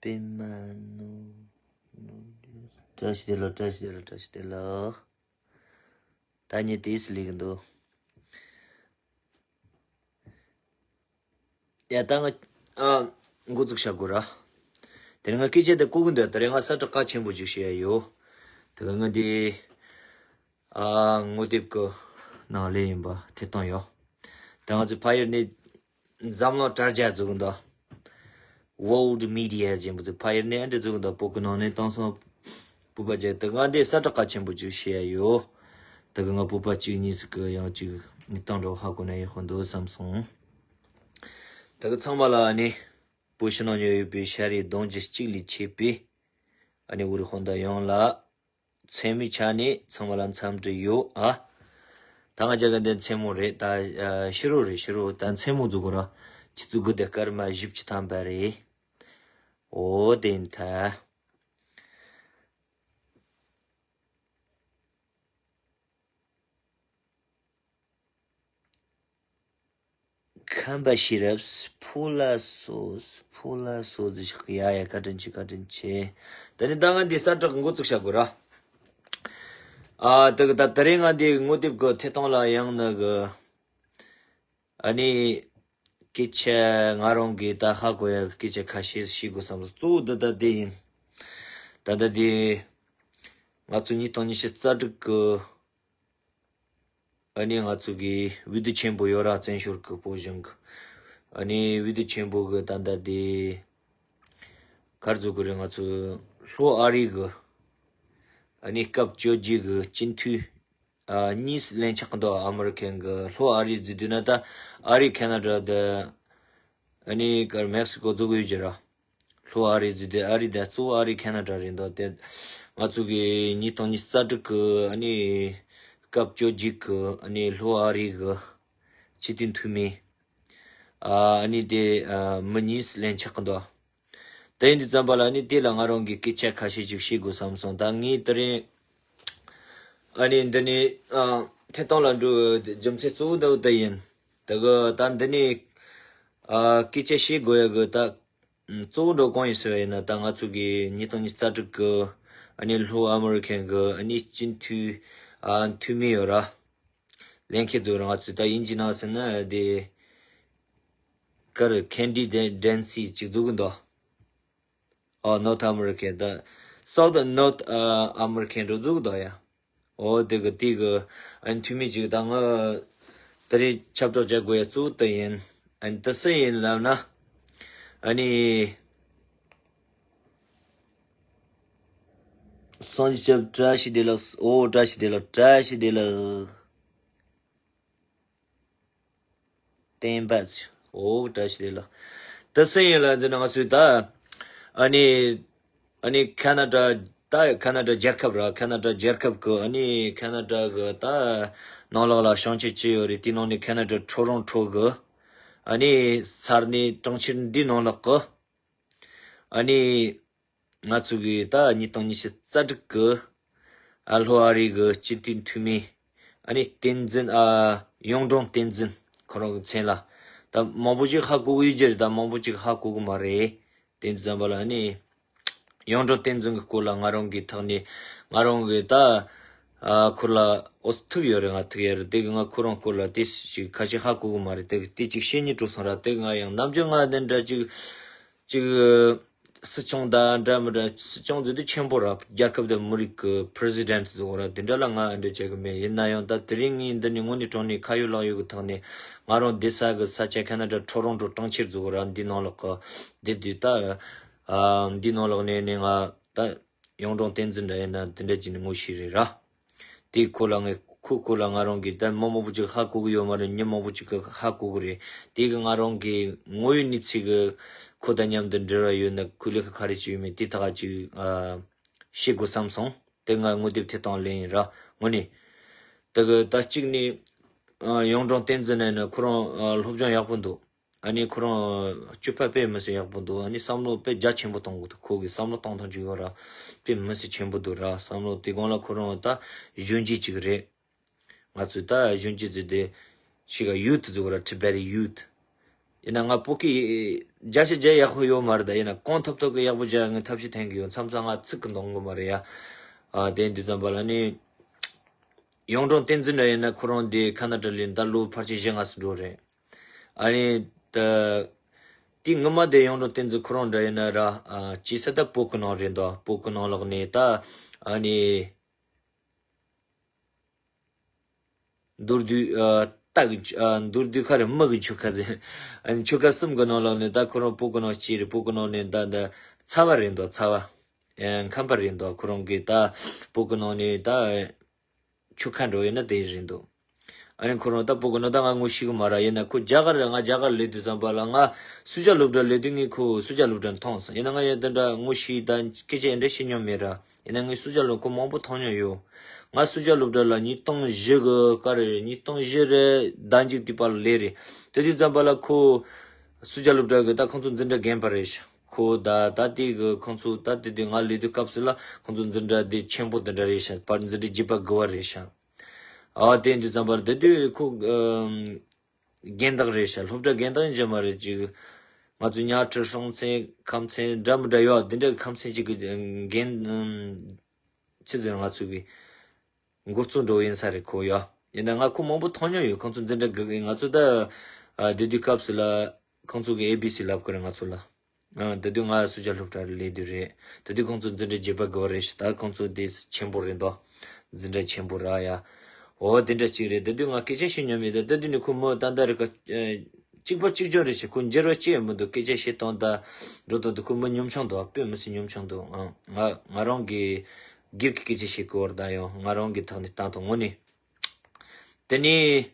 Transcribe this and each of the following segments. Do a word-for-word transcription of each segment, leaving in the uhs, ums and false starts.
པད་མ་ནོར། བཀྲ་ཤིས་བདེ་ལེགས། བཀྲ་ཤིས་བདེ་ལེགས། བཀྲ་ཤིས་བདེ་ལེགས། ད་ཉིད་དེས་སུ་ལེགས་འདུག་ཡ་ད་ང་ཨ་འགོ་ཚུགས་བྱ་དགོས་ར། དེ་རིང་ང་སྐད་ཆ་དེ་གོ་གི་འདུག་དེ་རིང་ང་གསལ་བསྒྲགས་གལ་ཆེན་པོ་ཅིག་བྱེད་ཡ་ཡོད། དེ་ག་ང་དེ་ཨ་ངོ་དེབ་ཀྱི་ནང་ལས་ཡིན་པ་ཐད་གཏོང་ཡོད། ད་ང་ཚོ་ཕ་ཡུལ་ནས་འཛམ་གླིང་དྲ་རྒྱ་བཟོ་གི་འདུག World Media ཅན་པོ་ཚོ་ཕ་ཡུལ་ནས་འདྲ་བཟོ་གི་འདུག་བོད་ཀྱི་ནང་ནས་བཏང་སོང་། བོད་པ་ཅན་དེ་ང་འདི་གསལ་བསྒྲགས་གལ་ཆེན་པོ་ཅིག་བྱེད་ཡ་ཡོད། དེ་ག་ང་བོད་པ་གཅིག་གཉིས་ཟིག་གི་ཡང་གཅིག་ནི་བཏང་འགྲོ་ཧ་གོ་ན་ཡག་པོ་འདུག་བསམ་སོང་། དེ་ག་ཚང་མ་ལ་ནི་བོད་ཕྱི་ནང་ཡོད་ཡོད་པའི་ཤ་རིའི་གདོང་རྒྱུད་གཅིག་ལས་མཆེད་པའི་ཨ་ནི་འུ་རི་དཔོན་དང་ཡོངས་ལ། མཚན་མོའི་ཆ་ནས་ཚང་མ་ལ་འཚམས་འདྲི་ཡོད་ཨ། ད་ང་ཅག་གི་འདི་མཚན་མོ་རེད། ད་ཨ་ཕྱི་དྲོ་རེད། ཕྱི་དྲོ་ད་མཚན་མོ་འཛུགས་གོ་ར། ཆུ་ཚོད་དགུ་དང་སྐར་མ་བཞི་བཅུ་ཐམ་པ་རེད། འོ་དེ་ཡིན་ད། ཁམས་པ་ཤེས་རབ། ཕོ་ལ་སོ། ཕོ་ལ་སོ་ཟི་ཤག་ཡ་ཡ་བཀའ་དྲིན་ཆེ། བཀའ་དྲིན་ཆེ། ད་ནི་ད་ང་འདི་གསལ་བསྒྲགས་འགོ་བཙུགས་བྱ་དགོས་ར། ཨ་ད་གི་ད་དེ་རིང་ང་འདི་ངོ་དེབ་གི་ཐད་གཏོང་ལ་ཡང་ན་གི་ཨ་ནི་སྐད་ཆ་ང་རང་གི་ད་ཧ་གོ་ཡ་གི་སྐད་ཆ་ཁ་ཤས་ཤེས་དགོས་བསམ་སོང་། གཙོ་བོ་འདི་ད་འདི་ཡིན། ད་ད་འདི་ང་ཚོ་ཉིས་སྟོང་ཉི་ཤུ་རྩ་དྲུག་གི་ཨ་ནི་ང་ཚོ་གི་འོས་བསྡུ་ཆེན་པོ་ཡོད་ར། བཙན་བྱོལ་གི་བོད་གཞུང་གི་ཨ་ནི་འོས་བསྡུ་ཆེན་པོ་གི་ད་ལྟ་དེ་ག་རེ་བཟོ་གི་རེད། ང་ཚོ་ལྷོ་ཨ་རི་གི་ཨ་ནི་སྐབས་བཅོ་བརྒྱད་གི་སྤྱི་འཐུས་ཨ་གཉིས་ལེན་ཆགས་འདུག་ཨ་མི་རི་ཁན་གི་ལྷོ་ཨ་རི་བཟོ་དུས་ན་ད་ཨ་རི་ཁེ་ན་ཌ་དེ་ཨ་ནི་གར་མེག་སི་ཀོ་བཟོ་གི་ཡོད་ཀྱི་ར། ལྷོ་ཨ་རི་ཟེར་དུས་ཨ་རི་དང་གཙོ་བོ་ཨ་རི་ཁེ་ན་ཌ་རེད་འདུག་དེ་ང་ཚོ་གི་ཉིས་སྟོང་ཉི་ཤུ་རྩ་དྲུག་གི་ཨ་ནི་སྐབས་བཅོ་བརྒྱད་གི་ཨ་ནི་ལྷོ་ཨ་རི་གི་སྤྱི་འཐུས་འཐུས་མི་ཨ་ནི་དེ་ཨ་མི་གཉིས་ལེན་ཆགས་ཀྱི་འདུག་དེ་ཡིན་དུས་ཙམ་པ་ལ་ཨ་ནི་དེ་ལ་ང་རང་གི་སྐད་ཆ་ཁ་ཤས་ཅིག་བཤད་དགོས་བསམ་སོང་། ད་ངས་དེ་རིང་ཨ་ནི་འདི་ནས་ཨ་ཐད་གཏོང་ལ་འགྲོ་རྒྱུ་མཚན་གཙོ་བོ་འདི་འདི་ཡིན། དེ་གི་ད་འདི་ནས་ཨ་སྐད་ཆ་བཤད་དགོས་ཡ་གི་ད། གཙོ་བོ་འགྲོ་གང་ཡིན་ཟེར་བ་ཡིན་ན། ད་ང་ཚོ་གི་ཉིས་སྟོང་ཉི་ཤུ་རྩ་དྲུག་གི་ཨ་ནི་ལྷོ་ཨ་མི་རི་ཁན་གི་ཨ་ནི་སྤྱི་འཐུས་ཨ་འཐུས་མི་ཡོད་ར། ལེན་མཁན་ཚོ་ར་ང་ཚོ་ད་དབྱིན་ཇི་ནང་ཟེར་ན་དེ་གར་ཁེན་ཌི་ཌེན་སི་ཅིག་འཛུགས་གི་འདུག་ཨ་ནོར་ཐ་ཨ་མི་རི་ཁན་ད་སའུ་ཐ་ནོར་ཐ་ཨ་མི་རི་ཁན་འགྲོ་འཛུགས་གི་འདུག་ཡ། འོ་དེ་གི་དེ་གི་ཨ་ནི་འཐུས་མི་ཅིག་ད་ང་ད་རེས་ཁྱབ་བསྒྲགས་བྱ་དགོས་ཡ་གཙོ་བོ་དེ་ཡིན། ཨ་ནི་དེ་སུ་ཡིན་ལབ་ན་ཨ་ནི་སངས་རྒྱས་ཆོས་བཀྲ་ཤིས་བདེ་ལེགས། འོ་བཀྲ་ཤིས་བདེ་ལེགས། བཀྲ་ཤིས་བདེ་ལེགས། བསྟན་པ་ཚེ། འོ་བཀྲ་ཤིས་བདེ་ལེགས། དེ་སུ་ཡིན་ལབ་ན་ང་ཚོས་ད་ཨ་ནི་ཨ་ནི་ཁ་ན་ཌ་ད་ཁ་ན་ཌ་རྒྱལ་ཁབ་ར། ཁ་ན་ཌ་རྒྱལ་ཁབ་གི་ཨ་ནི་ཁ་ན་ཌ་གི་ད་ནང་ལོགས་ལ་ཞིང་ཆེན་ཅི་ཡོད་རེད། དེའི་ནང་ནས་ཁ་ན་ཌ་ཊོ་རོན་ཊོ་གི་ཨ་ནི་ས་གནས་གྲོང་ཁྱེར་འདིའི་ནང་ལོགས་གི་ཨ་ནི་ང་ཚོ་གི་ད་ཉིས་སྟོང་ཉི་ཤུ་རྩ་དྲུག་གི་ཨ་ལྷོ་ཨ་རི་གི་སྤྱི་འཐུས་འཐུས་མི་ཨ་ནི་བསྟན་འཛིན་ཨ་གཡུང་དྲུང་བསྟན་འཛིན་ཁོ་རང་གི་མཚན་ལ་ད་མང་པོ་ཞིག་ཧ་གོ་གི་ཡོད་ཀྱི་རེད། ད་མང་པོ་ཞིག་ཧ་གོ་གི་མ་རེད། དེ་འདི་ཙམ་པ་ལ་ནི་གཡུང་དྲུང་བསྟན་འཛིན་གྱི་སྐོར་ལ་ང་རང་གི་ཐོག་ནས་ང་རང་གི་ད་ཨ་ཁོ་ལ་འོ་ཐུག་ཡོད་རེད། ང་ཐུག་ཡོད་རེད། དེ་གི་ང་ཁོ་རང་སྐོར་ལ་དེ་ཞིག་ཁ་ཤས་ཧ་གོ་གི་མ་རེད། དེ་གི་དེ་ཅིག་བཤད་སྙིང་བྲོ་སོང་ར། དེ་གི་ང་ཡང་ནམ་རྒྱུན་ང་དེ་འདྲ་ཅིག་ཅིག་སྲིད་སྐྱོང་དང་འདྲ་མི་འདྲ། སྲིད་སྐྱོང་ཟེར་དུས་ཆེན་པོ་ར། རྒྱལ་ཁབ་དང་མི་རིགས་ཀྱི་པི་རེ་སི་ཌེན་ཊི་ཟེར་བ་ར། དེ་འདྲ་ལ་ང་ཨ་འདྲ་བྱེད་གི་མེད། ཡིན་ན་ཡང་ད་དེ་རིང་ངས་འདི་ནས་དངོས་གནས་དྲང་གནས་ཁ་ཡོད་ལག་ཡོད་ཀྱི་ཐོག་ནས་ང་རང་བསྡད་ས་གི་ས་ཆ་ཁ་ན་ཌ་ཊོ་རོན་ཊོ་གྲོང་ཁྱེར་ཟེར་བ་ར། འདི་ནང་ལོགས་གི་བསྡད་དུས་ད་ཨ་འདི་ནང་ལོགས་ནས་ནས་ང་ད་གཡུང་དྲུང་བསྟན་འཛིན་འདྲ་ཡིན་ན་འདི་འདྲ་བྱས་ནས་ངོ་ཤེས་རེད་ར། དེའི་སྐོར་ལ་ངས་ཁོའི་སྐོར་ལ་ང་རང་གིས་ད་མི་མང་པོ་ཅིག་ཧ་གོ་གི་ཡོད་མ་རེད། མི་མང་པོ་ཅིག་གིས་ཧ་གོ་གི་རེད། དེ་གི་ང་རང་གིས་དངོས་ཡོད་གནས་ཚུལ་གི་ཁོ་དང་མཉམ་དུ་འབྲེལ་བ་ཡོད་ན་ཁོའི་ལས་ཀ་ག་རེ་བྱས་ཡོད་མེད་དེ་ཐག་ཅིག་ཨ་ཤེས་དགོས་བསམ་སོང་། དེ་ང་ངོ་དེབ་ཐད་གཏོང་ལེན་ཡིན་ར། དངོས་གནས་དེ་གི་ད་གཅིག་ནས་ཨ་གཡུང་དྲུང་བསྟན་འཛིན་ནས་ནི་ཁོ་རང་ཨ་སློབ་སྦྱོང་ཡག་པོ་འདུག་ཨ་ནི་ཁོ་རང་སྤྱོད་པ་དཔེ་མི་སྲིད་ཡག་པོ་འདུག་ཨ་ནི་བསམ་བློ་དཔེ་རྒྱ་ཆེན་པོ་གཏོང་གི་འདུག་ཁོ་གི་བསམ་བློ་གཏོང་སྟངས་ཅིག་ཡོད་ར། དཔེ་མི་སྲིད་ཆེན་པོ་འདུག་ར། བསམ་བློ་དེ་སྒང་ལ་ཁོ་རང་ད་གཞོན་སྐྱེས་ཅིག་རེད། ང་ཚོས་ད་གཞོན་སྐྱེས་ཟེར་དེ་ཞིག་ག་ཡུ་ཐི་ཟེར་གོ་ར། ཊི་བེ་ཊན་ཡུ་ཐི། ཡིན་ན་ང་སྤོ་ཀི་རྒྱ་ཆེ་རྒྱ་ཡག་པོ་ཡོད་མ་རེད། ད་ཡིན་ན་གང་ཐུབ་ཐུབ་ཀྱི་ཡག་པོ་རྒྱག་ངས་ཐབས་ཤེས་འཐེན་གི་ཡོད། མཚམས་མཚམས་ང་ཚིག་གི་འདོང་གི་མ་རེད་ཡ། ཨ་དེ་འདི་ཙམ་པ་ལ་ནི་ཡོངས་གྲོང་བསྟན་འཛིན་འདྲ་ཡིན་ན་ཁོ་རང་འདི་ཁ་ན་ཌ་ལ་ད་ལོ་ཕལ་ཆེར་བཞི་ལྔ་ཙམ་འགྲོ་རེད། ཨ་ནི་ད་དེ་སྔོན་མ་དེ་ཡོངས་གྲོང་བསྟན་འཛིན་ཁོ་རང་འདྲ་ཡིན་ན་ར་ཨ་ཅི་ས་ད་སྤོ་ཀི་ནང་རེད་འདུག་སྤོ་ཀི་ནང་ལོགས་ནས་ད་ཨ་ནི། མདོར་བསྡུས་ཨ་རྟ་གི་ཨ་མདོར་བསྡུས་ཁ་རེ་མི་གི་ཆུ་ཁ་ཟེར། ཨ་ནི་ཆུ་ཁ་གསུམ་གི་ནང་ལོགས་ནས་ད་ཁོ་རང་སྤོ་ཀི་ནང་སྐྱེས་རེད། སྤོ་ཀི་ནང་ནས་ད་ད་ཚ་བ་རེད་འདུག་ཚ་བ། ཨ་ཁམས་པ་རེད་འདུག་ཁོ་རང་གི་ད་སྤོ་ཀི་ནང་ནས་ད་ཆུ་ཁ་འགྲོ་ཡིན་ན་དེ་རེད་འདུག་ཨ་ནི་ཁོ་རང་ད་སྤོ་ཀི་ནང་ད་ང་ངོ་ཤེས་གི་མ་རེད། ཡིན་ན་ཁོ་རྒྱ་གར་རེད། ང་རྒྱ་གར་སླེབས་དུས་ཙམ་པ་ལ་ང་སུ་ཇཱ་སློབ་གྲྭ་སླེབས་དུས་ངས་ཁོ་སུ་ཇཱ་སློབ་གྲྭ་མཐོང་སོང་། ཡིན་ན་ང་ཡང་དེ་འདྲ་ངོ་ཤེས་ད་སྐད་ཆ་ཡིན་འདྲ་བཤད་མྱོང་མེད་ར། ཡིན་ན་ངས་སུ་ཇཱ་སློབ་ཁོ་མང་པོ་མཐོང་མྱོང་ཡོད། ང་སུ་ཇཱ་སློབ་གྲྭ་ལ་ཉིས་སྟོང་བཞི་གི་སྐབས་རེད། ཉིས་སྟོང་བཞི་རེད་ཟླ་མཇུག་དེ་པར་སླེབས་རེད། དེ་དུས་ཙམ་པ་ལ་ཁོ་སུ་ཇཱ་སློབ་གྲྭ་གི་ད་ཁོང་ཚོ་འཛིན་གྲྭ་རྒན་པ་རེད་ཤག་ཁོ་ད་ད་ལྟའི་གི་ཁོང་ཚོ་ད་དེ་དུས་ང་སླེབས་དུས་སྐབས་སུ་ལ་ཁོང་ཚོ་འཛིན་གྲྭ་དེ་ཆེན་པོ་དེ་འདྲ་རེད་ཤག་བར་འཛིན་གྲྭ་བརྒྱད་པ་དགུ་པ་རེད་ཤག་ཨ་དེ་དུས་ཙམ་པར་དེ་དུས་ཁོ་ཨམ་རྒན་བདག་རེད་ཤག་སློབ་གྲྭ་རྒན་བདག་ཡིན་གྱི་མ་རེད་ཅིག་ང་ཚོ་ཉལ་ཁྲི་སྲོང་བཙན་ཁམས་ཚན་འདྲ་མི་འདྲ་ཡོད། དེ་འདྲ་གི་ཁམས་ཚན་ཅིག་གི་རྒན་ཨམ་ཆི་ཟེར་ང་ཚོ་གི་འགོ་གཙོ་འདྲ་བོ་ཡིན་ས་རེད་ཁོ་ཡ། ཡིན་ན་ང་ཁོ་མང་པོ་མཐོང་མྱོང་ཡོད། ཁོང་ཚོ་འཛིན་གྲྭ་གི་ང་ཚོ་ད་ཨ་དེ་དུས་སྐབས་སུ་ལ་ཁོང་ཚོ་གི་ཨེ་བི་སི་ལབ་ཀྱི་རེད་ང་ཚོ་ལ། ཨ་དེ་དུས་ང་སུ་ཇཱ་སློབ་གྲྭ་ལ་སླེབས་དུས་རེད། དེ་དུས་ཁོང་ཚོ་འཛིན་གྲྭ་བརྒྱད་པ་དགུ་པ་རེད་ཤག་ད་ཁོང་ཚོ་དེ་ཆེན་པོ་རེད་འདུག་འཛིན་གྲྭ་ཆེན་པོ་ར་ཡ། འོ་དེ་འདྲ་ཅིག་རེད། དེ་དུས་ང་སྐད་ཆ་བཤད་མྱོང་མེད། ད་དེ་དུས་ནས་ཁོ་མོ་ད་ལྟ་རེ་ཀ་གཅིག་པ་གཅིག་རྐྱང་རེད་ཤག་ཁོ་འགྱུར་བ་ཅི་ཡང་མི་འདུག་སྐད་ཆ་བཤད་སྟངས་ད་འགྲོ་སྟངས་དེ་ཁོ་མོ་གཉོམ་ཆུང་འདུག་དཔེ་མི་སྲིད་གཉོམ་ཆུང་འདུག་ཨ་ང་ང་རང་གི་སྒེར་གྱི་སྐད་ཆ་བཤད་གི་བར་ད་ཡང་ང་རང་གི་ཐོག་ནས་བཏང་དང་དངོས་གནས། དེ་ནས།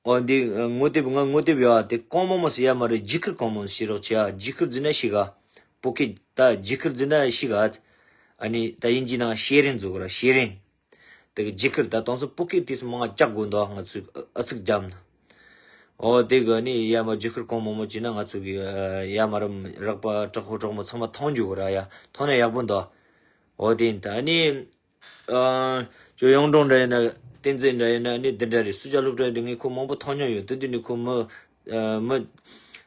ཨོ་འདི་ངོ་དེབ་ང་ངོ་དེབ་ཡོད་ཨ། དེ་གང་མང་མང་ཞིག་ཡ་མ་རེད། རྒྱུ་ཁུར་གང་མང་ཞིག་རོགས་བྱེད་ཨ། རྒྱུ་ཁུར་འཛིན་ན་ཞིག་ཨ། བོད་སྐད་ད་རྒྱུ་ཁུར་འཛིན་ན་ཞིག་ཨ། ཨ་ནི་ད་དབྱིན་ཇི་ནང་ཤེ་རིང་ཟེར་གོ་ར་ཤེ་རིང་། དེ་གི་རྒྱུ་ཁུར་ད་དང་སོ་བོད་སྐད་དེ་སུ་མང་ང་ལྕགས་དགོས་འདུག་ང་ཚོས་ཨ་ཚིག་རྒྱབ་ན། ཨོ་དེ་གི་ཨ་ནི་ཡ་མ་རྒྱུ་ཁུར་གང་མང་མང་བྱས་ན་ང་ཚོ་གི་ཡ་མ་རམ་རག་པ་དྲག་པོ་དྲག་མོ་ཚང་མ་མཐོང་རྒྱུ་གོ་ར་ཡ་མཐོང་ན་ཡག་པོ་འདུག་ཨོ་དེ་ཡིན་ད་ཨ་ནི། ཨ་ཅོ་ཡོངས་གྲོང་འདྲ་ཡིན་ན་བསྟན་འཛིན་འདྲ་ཡིན་ན་ནི་འདི་འདྲ་རེད། སུ་ཇཱ་སློབ་གྲྭ་འདི་ངས་ཁོ་མང་པོ་མཐོང་མྱོང་ཡོད། དེ་དུས་ནི་ཁོ་མི་ཨ་མི་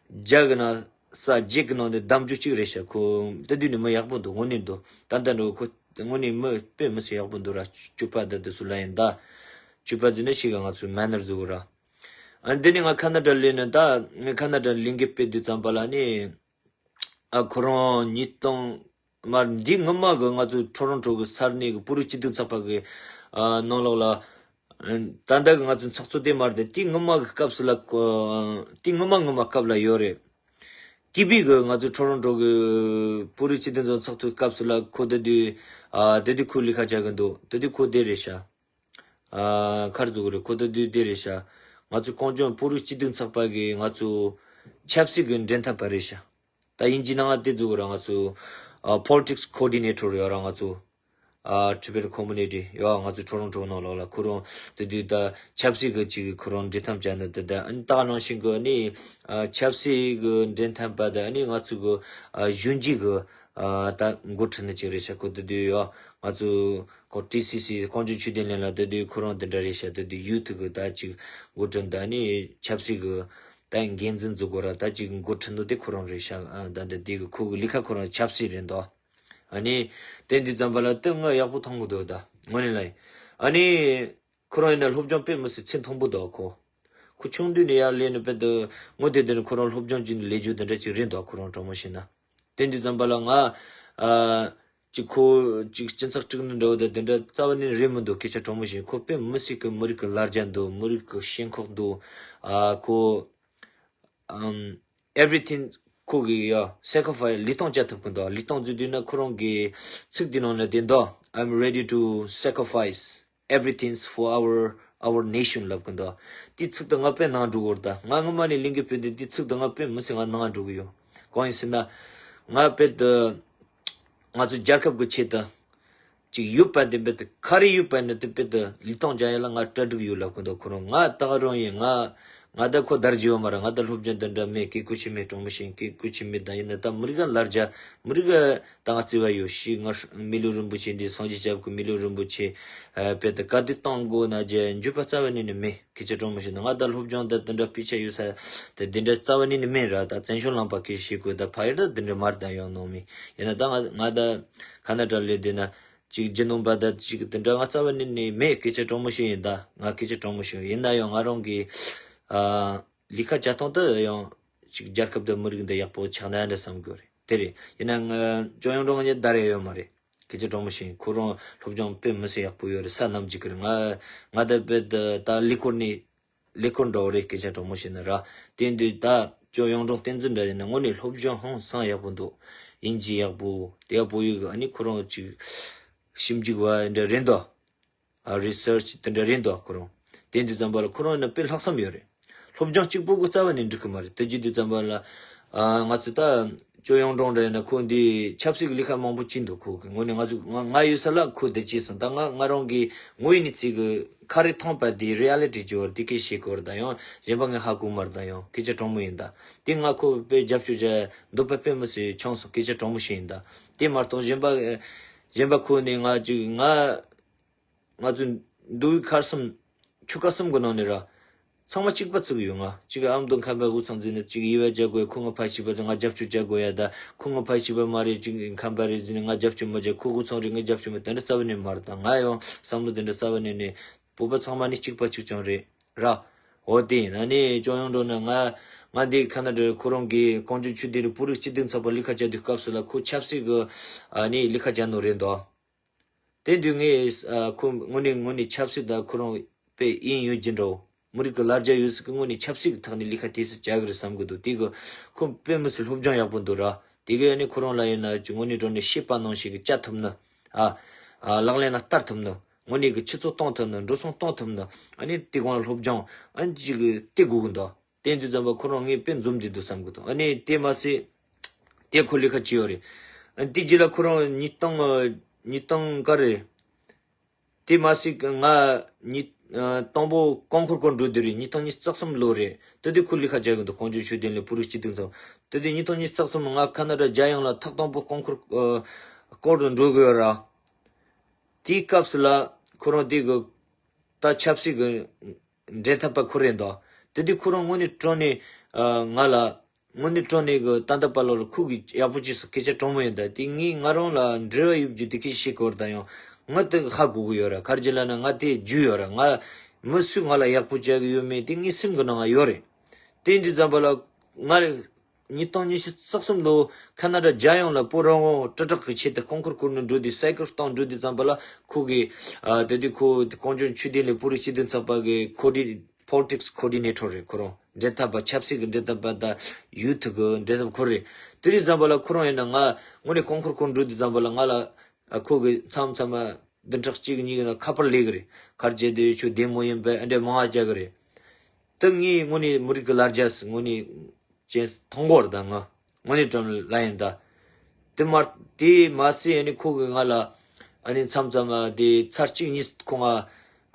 བརྒྱ་གི་ནང་ས་བརྒྱད་གི་ནང་དེ་གདམ་རྒྱུ་གཅིག་རེད་ཤག་ཁོ་དེ་དུས་ནི་མི་ཡག་པོ་འདུག་དངོས་གནས་འདུག་ད་ལྟ་འགྲོ་ཁོ་དངོས་གནས་མི་དཔེ་མི་སྲིད་ཡག་པོ་འདུག་ར། སྤྱོད་པ་ད་དེ་སུ་ལ་ཡིན་ད། སྤྱོད་པ་འཛིན་ན་ཞིག་ག་ང་ཚོའི་མེ་ནར་བཟོ་གི་ར། ཨ་འདི་ནི་ང་ཁ་ན་ཌ་ལས་ནི་ད་ངས་ཁ་ན་ཌ་ལས་འགུལ་སྤེལ་དུས་ཙམ་པ་ལ་ནི། ཨ་ཁོ་རང་ཉིས་སྟོང་མར་འདི་སྔོན་མ་གི་ང་ཚོའི་ཁྲོ་རོང་ཁྲོ་གི་ས་གནས་གི་བོད་རིགས་སྤྱི་མཐུན་ཚོགས་པ་གི་ཨ་ནང་ལོགས་ལ་ཨ་ད་ལྟ་གི་ང་ཚོའི་ཚོགས་གཙོ་དེ་མར་དེ་དེའི་སྔོན་མ་གི་སྐབས་སུ་ལ་ཁོ་དེའི་སྔོན་མ་སྔོན་མ་སྐབས་ལ་ཡོད་རེད། ཀི་བི་གི་ང་ཚོའི་ཁྲོ་རོང་ཁྲོ་གི་བོད་རིགས་སྤྱི་མཐུན་ཚོགས་པའི་སྐབས་སུ་ལ་ཁོ་དེ་དུས་ཨ་དེ་དུས་ཁོ་ལས་ཀ་བྱ་གི་འདུག་དེ་དུས་ཁོ་དེ་རེད་ཤག་ཨ་ཁར་འཛུགས་རེད། ཁོ་ད་དུས་དེ་རེད་ཤག་ང་ཚོ་གངས་ལྗོངས་བོད་རིགས་སྤྱི་མཐུན་ཚོགས་པ་གི་ང་ཚོ་ཆབ་སྲིད་ཀྱི་འབྲེལ་མཐུད་པ་རེད་ཤག་ད་དབྱིན་ཇི་ནང་ང་དེ་འཛུགས་ར་ང་ཚོ་ཨ་politics coordinator ཡོད་ར་ང་ཚོ་ཨ་Tibet community ཡོད་ང་ཚོ་ཁྲོ་རོང་ཁྲོ་ནང་ལོགས་ལ་ཁོ་རང་དེ་དུས་ད་ཆབ་སྲིད་ཀྱི་ཅིག་ཁོ་རང་འབྲེལ་མཐུད་བྱས་ནས་དེ་ད་ཨ་ནི་ད་ནང་བཞིན་གི་ཨ་ནི་ཨ་ཆབ་སྲིད་ཀྱི་འབྲེལ་མཐུད་པ་དང་ཨ་ནི་ང་ཚོ་གི་ཨ་གཞོན་སྐྱེས་ཀྱི་ཨ་ད་འགོ་ཁྲིད་ནི་ཅིག་རེད་ཤག་ཁོ་དེ་དུས་ཡོད་ང་ཚོ། ཁོ་ཊི་སི་སི་གངས་ལྗོངས་ཆོས་ལྡན་གླིང་ལ་དེ་དུས་ཁོ་རང་དེ་འདྲ་རེད་ཤག་དེ་དུས་ཡུ་ཐི་གི་ད་ཅིག་འགོ་ཁྲིད་ད་ནི་ཆབ་སྲིད་གི་ད་འགན་འཛིན་འཛུགས་དགོས་ར་ད་ཅིག་འགོ་ཁྲིད་འདུག་དེ་ཁོ་རང་རེད་ཤག་ཨ་ད་འདི་དེ་གི་ཁོ་གི་ལས་ཀ་ཁོ་རང་ཆབ་སྲིད་རེད་འདུག་ཨ་ནི་དེ་འདི་ཙམ་པ་ལ་དེ་ང་ཡག་པོ་མཐོང་གི་འདུག་ད་དངོས་གནས་ལ་ཡིན། ཨ་ནི་ཁོ་རང་ཡིན་ན་སློབ་སྦྱོང་དཔེ་མི་སྲིད་ཚད་མཐོན་པོ་འདུག་ཁོ་ཁོ་ཆུང་དུས་ནས་ཡར་སླེབས་ནས་དཔེ་དུ་དངོས་དེ་དེ་ནས་ཁོ་རང་སློབ་སྦྱོང་བྱས་ནས་སླེབས་རྒྱུ་དེ་འདྲ་ཅིག་རེད་འདུག་ཁོ་རང་དྲང་མོ་བཤད་ན། དེ་འདི་ཙམ་པ་ལ་ང་ཨ་ཅིག་ཁོ་ཅིག་སྤྱི་ཚོགས་དཀྲུག་ནི་འདྲ་བོ་དང་དེ་འདྲ་རྩ་བ་ནས་རེད་མི་འདུག་སྐད་ཆ་དྲང་མོ་བཤད། ཁོ་དཔེ་མི་སྲིད་གི་མི་རིགས་ཀྱི་ལ་རྒྱ་འདུག་མི་རིགས་ཀྱི་ཞེན་ཁོག་འདུག་ཨ་ཁོ་ཨམ་everything ཁོ་གི་ཡ་sacrifice ལུས་ཐོག་བཅད་ཐུབ་ཀྱི་འདུག་ལུས་ཐོག་བཅད་དུས་ན་ཁོ་རང་གི་ཚིག་དེ་ནང་ན་དེ་འདུག I'm ready to sacrifice everything for our our nation ལབ་ཀྱི་འདུག་དེ་ཚིག་དེ་ང་དཔེ་ནང་འགྲོ་གི་རེད་ད། ང་སྔོན་མ་ནས་གླིང་གི་བོད་དེ་དེ་ཚིག་དེ་ང་དཔེ་མི་སྲིད་ང་ནང་འགྲོ་གི་ཡོད། གང་ཡིན་ཟེར་ན། ང་དཔེ་དེ་ང་ཚོ་རྒྱལ་ཁབ་ཀྱི་ཆེད་དུ་ཅིག་ཡོད་པ་དེ་དཔེ་དེ་ག་རེ་ཡོད་པ་ནི་དེ་དཔེ་དེ་ལུས་ཐོག་བཅད་ཡ་ལ་ང་གྲ་སྒྲིག་ཡོད་ལབ་ཀྱི་འདུག་ཁོ་རང་ང་ད་ག་རང་ཡིན་ང་ ང་ད་ཁོ་དར་རྒྱས་ཡོད་མ་རེད། ང་ད་སློབ་སྦྱོང་དེ་འདྲ་མེད། སྐད་ཁུ་ཆེ་མེད། གྲོང་མི་ཤིང་སྐད་ཁུ་ཆེ་མེད། ད་ཡིན་ན་ད་མི་རིགས་ལ་ལར་རྒྱ་མི་རིགས་ད་ང་བརྩི་བ་ཡོད་ཤི། ང་མི་ལུས་རིན་པོ་ཆེ་འདི་སངས་རྒྱས་སྐྱབས་ཀྱི་མི་ལུས་རིན་པོ་ཆེ་དཔེ་ད་ག་དུས་བཏང་དགོས་ན་རྒྱ་འཇུ་པ་རྩ་བ་ནས་ནི་མེད། སྐད་ཆ་གྲོང་མི་ཤིང་ད་ང་ད་སློབ་སྦྱོང་ད་དེ་འདྲ་སྤུས་ཆ་ཡོད་ས་ད་དེ་འདྲ་རྩ་བ་ནས་ནི་མེད་ར། ད་བཙན་བྱོལ་ལངས་པ་སྐད་ཤེས་དགོས། ད་ཕ་ཡུལ་ད་དེ་འདྲ་མར་ད་ཡོང་ནོ་མི་ཡིན་ན་ད་ང་ང་ད་ཁ་ན་ཌ་ལས་དེ་ན། ཅིག་རྒྱུ་ནོམ་པ་ད་ཅིག་དེ་འདྲ་ང་རྩ་བ་ནས་ནི་མེད། སྐད་ཆ་གྲོང་མོ་ཞིག་ཡིན་ད། ང་སྐད་ཆ་གྲོང་མོ་ཞིག་ཡིན་ན་ཡང་ང་རང་གི་ཨ་ལས་ཀ་བྱ་སྟངས་དེ་ཡང་ཅིག་རྒྱལ་ཁབ་དང་མི་རིགས་འདི་ཡག་པོ་ཆགས་ན་འདྲ་བསམ་གི་རེད། དེ་རེད། ཡིན་ན་ང་ཅོ་ཡང་འགྲོ་ང་ཉིད་ད་རེ་ཡོད་མ་རེད། སྐད་ཆ་གྲོང་མོ་ཞིག་ཁོ་རང་སློབ་སྦྱོང་དཔེ་མི་སྲིད་ཡག་པོ་ཡོད་རེད། ས་ནམ་ཅིག་གི་རེད། ང་ང་ད་དཔེ་ད་ད་ལས་ཁོར་ནི་ལས་ཁུངས་འདྲ་བོ་རེད། སྐད་ཆ་དྲང་མོ་བཤད་ན་ར། དེ་འདི་ད་ཅོ་ཡོང་འབྲོང་བསྟན་འཛིན་འདྲ་ཡིན་ན་དངོས་གནས་སློབ་སྦྱོང་ཧང་སང་ཡག་པོ་འདུག་དབྱིན་ཇི་ཡག་པོ་དེ་ཡག་པོ་ཡོད་གི། ཨ་ནི་ཁོ་རང་ཅིག་ཞིབ་འཇུག་པ་འདྲ་རེད་འདུག་ཨ་རི་སར་ཆི་དེ་འདྲ་རེད་འདུག་ཁོ་རང་། དེ་འདི་ཙམ་པ་ལ་ཁོ་རང་ཡིན་ན་དཔེ་ལྷག་བསམ་ཡོད་རེད། སློབ་སྦྱོང་གཅིག་པོ་གི་རྩ་བ་ནས་འགྲིག་གི་མ་རེད། དེ་ཅི་འདི་ཙམ་པ་ལ་ཨ་ང་ཚོ་ད་ཅོ་ཡོང་འབྲོང་འདྲ་ཡིན་ན་ཁོ་འདི་ཆབ་སྲིད་ཀྱི་ལས་ཀ་མང་པོ་བྱིན་འདུག་ཁོ་གི་ངོས་ནས་ང་ཚོ་ང་ང་ཡོད་ས་ལ་ཁོ་དེ་བྱས་སོང་། ད་ང་ང་རང་གི་ངོས་ནས་ཚིག་གི་ཁ་རེ་མཐོང་པ་དེ་རི་ཨ་ལི་ཊི་ཅོ་བར་དེ་སྐད་བཤད་དགོས་རེད། ད་ཡང་གཞན་པ་ངས་ཧ་གོ་མ་རེད། ད་ཡང་སྐད་ཆ་དྲང་མོ་ཡིན། ད་དེ་ང་ཁོ་དཔེ་རྒྱབ་སྐྱོར་བྱ་འདོད་པ་དཔེ་མི་སྲིད་ཆུང་སོང་། སྐད་ཆ་དྲང་མོ་ཞིག་ཡིན། ད་དེ་མ་གཏོགས་གཞན་པ་གཞན་པ་ཁོ་ནས་ང་ཅིག་ང་ང་ཚོ་འདུལ་བའི་མཁར་གསུམ་ཆོ་ག་གསུམ་གི་ནང་ནས་ར་ཚང་མ་གཅིག་པ་བརྩི་གི་ཡོད། ང་གཅིག་ཨ་མདོ་ཁམས་པའི་དབུས་གཙང་འཛིན་ནས་གཅིག་ཡི་བ་རྒྱག་དགོས། ཁོ་ང་ཕ་ཤི་པ་ང་རྒྱབ་སྐྱོར་བྱ་དགོས་ཡ། ད་ཁོ་ང་ཕ་ཤི་པ་མ་རེད་ཅིག་ཁམས་པ་རེད་འཛིན་ནས་ང་རྒྱབ་སྐྱོར་མ་བྱ། ཁོ་དབུས་གཙང་རེད་ང་རྒྱབ་སྐྱོར་མ། དེ་འདྲ་རྩ་བ་ནས་མ་རེད། ད་ང་ཡང་བསམ་བློ་དེ་འདྲ་རྩ་བ་ནས་ནས་བོད་པ་ཚང་མ་ནི་གཅིག་པ་གཅིག་རྐྱང་རེད་ར། འོ་དེ་ཡིན་ན་ནི་ཅོ་ཡོང་འགྲོ་ན་ང་ང་འདི་ཁ་ན་ཌ་ཁོ་རང་གི་གངས་ལྗོངས་ཆོས་ལྡན་རེད། བོད་རིགས་སྤྱི་མཐུན་ཚོགས་པ་ལས་ཀ་བྱ་དུས་སྐབས་སུ་ལ་ཁོ་ཆབ་སྲིད་གི་ཨ་ནི་ལས་ཀ་བྱ་ནོ་རེད་འདུག་དེ་དུས་ངས་ཨ་ཁོ་དངོས་གནས་དངོས་གནས་ཆབ་སྲིད་དང་ཁོ་རང་དཔེ་དབྱིངས་ཡོད་ཀྱི་འདྲ་བོ། མི་རིགས་ཀྱི་ལར་རྒྱ་ཡོད་སྲིད་ཀྱི་དངོས་གནས་ཆབ་སྲིད་ཀྱི་ཐོག་ནས་ལས་ཀ་དེ་སུ་བྱ་གི་རེད་བསམ་གི་འདུག་དེ་གི་ཁོ་དཔེ་མི་སྲིད་སློབ་སྦྱོང་ཡག་པོ་འདུག་ར། དེ་གི་ཨ་ནི་ཁོ་རང་ལ་ཡིན་ན་ཅི་དངོས་གནས་དྲང་གནས་ཤེས་པ་ནང་བཞིན་གྱི་བཅའ་ཐུབ་ནི། ཨ་ཨ་ལག་ལེན་ལ་བསྟར་ཐུབ་ནི། དངོས་གནས་ཀྱི་སྤྱི་ཚོགས་གཏོང་ཐུབ་ནི། འགྲོ་སོང་གཏོང་ཐུབ་ནི། ཨ་ནི་དེ་གོང་ལ་སློབ་སྦྱོང་ཨ་ནི་ཅིག་གི་དེ་དགོས་གི་འདུག་དེ་འདི་ཙམ་པ་ཁོ་རང་ངས་དཔེ་འཛོམས་འདི་འདུག་བསམ་གི་འདུག་ཨ་ནི་དེ་མ་ཟད་དེ་ཁོ་ལས་ཀ་ཅི་ཡོད་རེད། ཨ་ནི་དེ་རྗེས་ལ་ཁོ་རང་ཉིས་སྟོང་ཉིས་སྟོང་ག་རེད། དེ་མ་ཟད་ང་ཉིས་དང་པོ་རྐང་འཁོར་སྐོར་འགྲོ་དུས་རེད། ཉིས་སྟོང་ཉི་ཤུ་རྩ་གསུམ་ལོ་རེད། དེ་དུས་ཁོ་ལས་ཀ་བྱ་གི་འདུག་གངས་ལྗོངས་ཆོས་ལྡན་གླིང་བོད་རིགས་སྤྱི་མཐུན་ཚོགས། དེ་དུས་ཉིས་སྟོང་ཉི་ཤུ་རྩ་གསུམ་ང་ཁ་ན་ཌ་རྒྱལ་ཡོངས་ལ་ཐོག་དང་པོ་རྐང་འཁོར་ཨ་སྐོར་དུ་འགྲོ་དགོས་ར། དེའི་སྐབས་སུ་ལ་ཁོ་རང་དེ་གི་ད་ཆབ་སྲིད་གི་འབྲེལ་ཐག་པ་ཁོ་རེད་འདུག་དེ་དུས་ཁོ་རང་དངོས་གནས་དྲང་གནས་ཨ་ང་ལ་དངོས་གནས་དྲང་གནས་གི་ད་ལྟ་བར་ལ་ཁོ་གི་ཡག་པོ་བྱས་སོང་། སྐད་ཆ་དྲང་མོ་ཡིན། ད་དེ་ངས་ང་རང་ལ་འབྲེལ་བ་ཡོད་རྒྱུ་དེ་སྐད་ཆ་བཤད་དགོས་རེད། ད་ཡང་ང་དེ་ཧ་གོ་གི་ཡོད་ར། ག་རེ་ལབ་ན་ང་དེ་རྒྱུས་ཡོད་ར། ང་མི་སུས་ང་ལ་ཡག་པོ་བྱ་གི་ཡོད་མེད་དེ་ངའི་སེམས་གི་ནང་ང་ཡོད་རེད། དེ་འདི་ཙམ་པ་ལ་ང་ཉིས་སྟོང་ཉི་ཤུ་རྩ་གསུམ་ལོ་ཁ་ན་ཌ་རྒྱལ་ཡོངས་ལ་བོད་རང་དབང་དྲིལ་བསྒྲགས་ཀྱི་ཆེད་དུ་རྐང་འཁོར་བསྐོར་ནས་འགྲོ་དུས་སའི་ཀལ་གཏོང་འགྲོ་དུས་ཙམ་པ་ལ་ཁོ་གི་ཨ་དེ་དུས་ཁོ་གངས་ལྗོངས་ཆོས་ལྡན་གླིང་བོད་རིགས་སྤྱི་མཐུན་ཚོགས་པ་གི་ཁོ་དེ་politics coordinator་རེད། ཁོ་རང་འབྲེལ་ཐག་པ་ཆབ་སྲིད་ཀྱི་འབྲེལ་ཐག་པ་དང་ཡུ་ཐུ་གི་འབྲེལ་ཐག་ཁོ་རེད། དེ་དུས་ཙམ་པ་ལ་ཁོ་རང་ཡིན་ན་ང་དངོས་གནས་རྐང་འཁོར་སྐོར་འགྲོ་དུས་ཙམ་པ་ལ་ང་ལ་ཨ་ཁོ་གི་མཚམས་མཚམས་མ་བདུན་ཕྲག་གཅིག་གཉིས་ཀྱི་ནང་ཁ་པར་སླེབས་གི་རེད། ག་རེ་བྱས་དུས་ཁྱོད་བདེ་མོ་ཡིན་པས་ཨ་འདྲས་མང་བ་རྒྱག་གི་རེད། དེ་ངས་དངོས་གནས་མི་རིགས་ཀྱི་ལར་རྒྱ་སི་དངོས་གནས་ཅན་མཐོང་གོ་ར། ད་ང་དངོས་གནས་དྲང་ལ་ཡིན་ད། དེ་མ་དེ་མ་ཟད་ཨ་ནི་ཁོ་གིས་ང་ལ་ཨ་ནི་མཚམས་མཚམས་ཨ་དེ་ཚར་གཅིག་གཉིས་ཁོ་ང་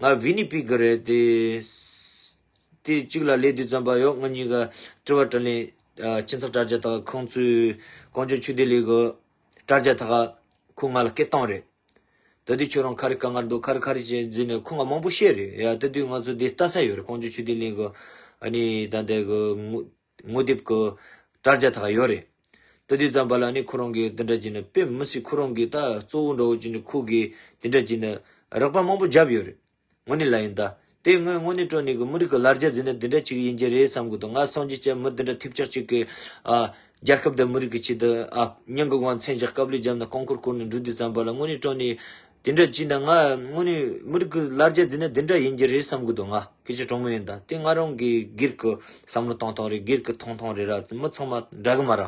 ང་ཝི་ནི་པིག་གི་རེད། དེ་དེ་གཅིག་ལ་སླེབས་དུས་ཙམ་པ་ཡོད། ང་གཉིས་ཀ་དྲི་བ་དྲིས་ལན་ཨ་ཁྱིམ་ཚང་དྲ་རྒྱ་དག་ཁོང་ཚོའི་གངས་ལྗོངས་ཆོས་ལྡན་གླིང་གི་དྲ་རྒྱ་དག་ཁོ་ང་ལ་སྐད་བཏང་རེད། ད་དུས་ཁྱོད་རང་ག་རེ་དཀའ་ངལ་འདུག་ག་རེ་ག་རེ་བྱས་འཛིན་ནས་ཁོང་ང་མང་པོ་བཤད་རེད་ཡ། ད་དུས་ང་ཚོ་འདི་ལྟ་ས་ཡོད་རེད། གངས་ལྗོངས་ཆོས་ལྡན་གླིང་གི་ཨ་ནི་ད་ལྟའི་གི་ངོ་ངོ་དེབ་གི་དྲ་རྒྱ་དག་ཡོད་རེད། ད་དུས་ཙམ་པ་ལ་ཨ་ནི་ཁོ་རང་གིས་འདི་འདྲ་བྱས་ནས་དཔེ་མི་སྲིད་ཁོ་རང་གིས་ད་གཙོ་བོ་འདྲ་བོ་བྱས་ནས་ཁོ་གིས་འདི་འདྲ་བྱས་ནས་རོགས་པ་མང་པོ་བརྒྱབ་ཡོད་རེད། དངོས་གནས་ལ་ཡིན་ད། དེ་ངས་དངོས་གནས་དྲང་གནས་ཀྱི་མི་རིགས་ཀྱི་ལར་རྒྱ་འཛིན་ན་འདི་འདྲ་ཅིག་ཡིན་གྱི་རེད་བསམ་གི་འདུག་ང་སངས་རྒྱས་ཀྱི་མི་འདི་འདྲ་ཐེབས་ཆག་ཅིག་གི་ཨ་རྒྱལ་ཁབ་དང་མི་རིགས་ཀྱི་ཆེད་དུ་ཨ་མྱིང་གི་དབང་མཚན་བཞག་དཀའ་ལས་བརྒྱབ་ན་རྐང་འཁོར་བསྐོར་ནས་འགྲོ་དུས་ཙམ་པ་ལ་དངོས་གནས་དྲང་གནས་འདི་འདྲ་བྱས་ན་ང་དངོས་གནས་མི་རིགས་ཀྱི་ལར་རྒྱ་འཛིན་ན་འདི་འདྲ་ཡིན་གྱི་རེད་བསམ་གི་འདུག་ང་སྐད་ཆ་དྲང་མོ་ཡིན་ད། དེ་ང་རང་གི་སྒེར་གྱི་བསམ་བློ་གཏོང་སྟངས་རེད། སྒེར་གྱི་མཐོང་སྟངས་རེད་ར། མི་ཚང་མ་འདྲ་གི་མ་ར།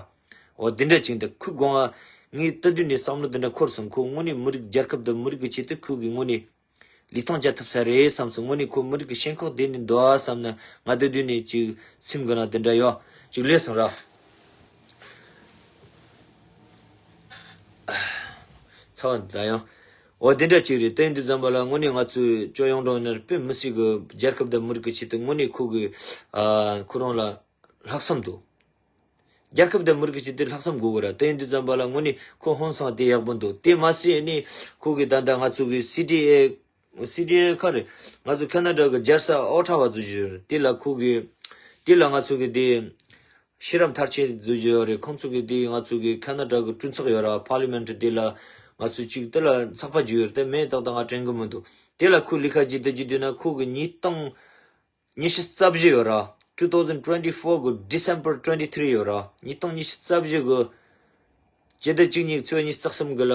འོ་འདི་འདྲ་ཅིག་འདི་ཁོའི་དགོངས་ངས་ལྟ་དུས་ནས་བསམ་བློ་འདི་འདྲ་འཁོར་སོང་། ཁོ་དངོས་གནས་མི་རིགས་རྒྱལ་ཁབ་དང་མི་རིགས་ཀྱི་ཆེད་དུ་ཁོ་གི་དངོས་གནས་ལུས་ཐང་བཅའ་ཐུབ་ས་རེད་བསམ་སོང་། དངོས་གནས་ཁོ་མི་རིགས་ཀྱི་ཞེན་ཁོག་ལྡན་ནས་འདུག་ཨ་བསམ་ན་ང་ད་དུས་ནས་ཅིག་སེམས་གི་ནང་དེ་འདྲ་ཡོད་ཅིག་སླེབས་སོང་ར། ཚ་བ་འདི་ད་ཡང་ འོ་དེ་འདྲ་ཅིག་རེད། དེ་ཡིན་དུས་ཙམ་པ་ལ་དངོས་གནས་ང་ཚོས་ཅོ་ཡོང་ཀྲོང་ནར་དཔེ་མི་སྲིད་གི་རྒྱལ་ཁབ་དང་མི་རིགས་ཀྱི་ཆེད་དུ་དངོས་གནས་ཁོ་གི་ཨ་ཁོ་རང་ལ་ལྷག་བསམ་འདུག་རྒྱལ་ཁབ་དང་མི་རིགས་ཀྱི་ཆེད་དུ་ལྷག་བསམ་དགོས་གི་ར། དེ་ཡིན་དུས་ཙམ་པ་ལ་དངོས་གནས་ཁོ་ཧང་སང་དེ་ཡག་པོ་འདུག་དེ་མ་ཟད་ནི་ཁོ་གི་ད་ལྟ་ང་ཚོ་གི་སི་ཌི་ཨེ། སི་ཌི་ཨེ་ཁ་རེད། ང་ཚོ་ཁ་ན་ཌ་གི་རྒྱལ་ས་ཨོ་ཊ་ཝ་བཟོ་རྒྱུ་ཡོད་རེད། དེ་ལ་ཁོ་གི་དེ་ལ་ང་ཚོ་གི་དེ་ཤེས་རབ་མཐར་ཕྱིན་བཟོ་རྒྱུ་ཡོད་རེད། ཁོང་ཚོ་གི་དེ་ང་ཚོ་གི་ཁ་ན་ཌ་གི་གྲོས་ཚོགས་ཡོད་ར། པར་ལི་མེན་ཊི་དེ་ལ་ང་ཚོ་གཅིག་དེ་ལ་ཚགས་པར་བརྒྱུད་ཡོད་རེད། དེ་མིང་ཏག་ཏག་ང་དྲན་གི་མི་འདུག་དེ་ལ་ཁོའི་ལས་ཀ་བྱེད་དུ་བརྒྱུད་དུས་ན་ཁོ་གི་ཉིས་སྟོང་ཉི་ཤུ་རྩ་བཞི་ཡོད་ར། two thousand twenty-four གི་December twenty-three ཡོད་ར། ཉིས་སྟོང་ཉི་ཤུ་རྩ་བཞི་གི་ཕྱི་ཟླ་གཅིག་གཉིས་ཚེས་ཉི་ཤུ་རྩ་གསུམ་གི་ལ་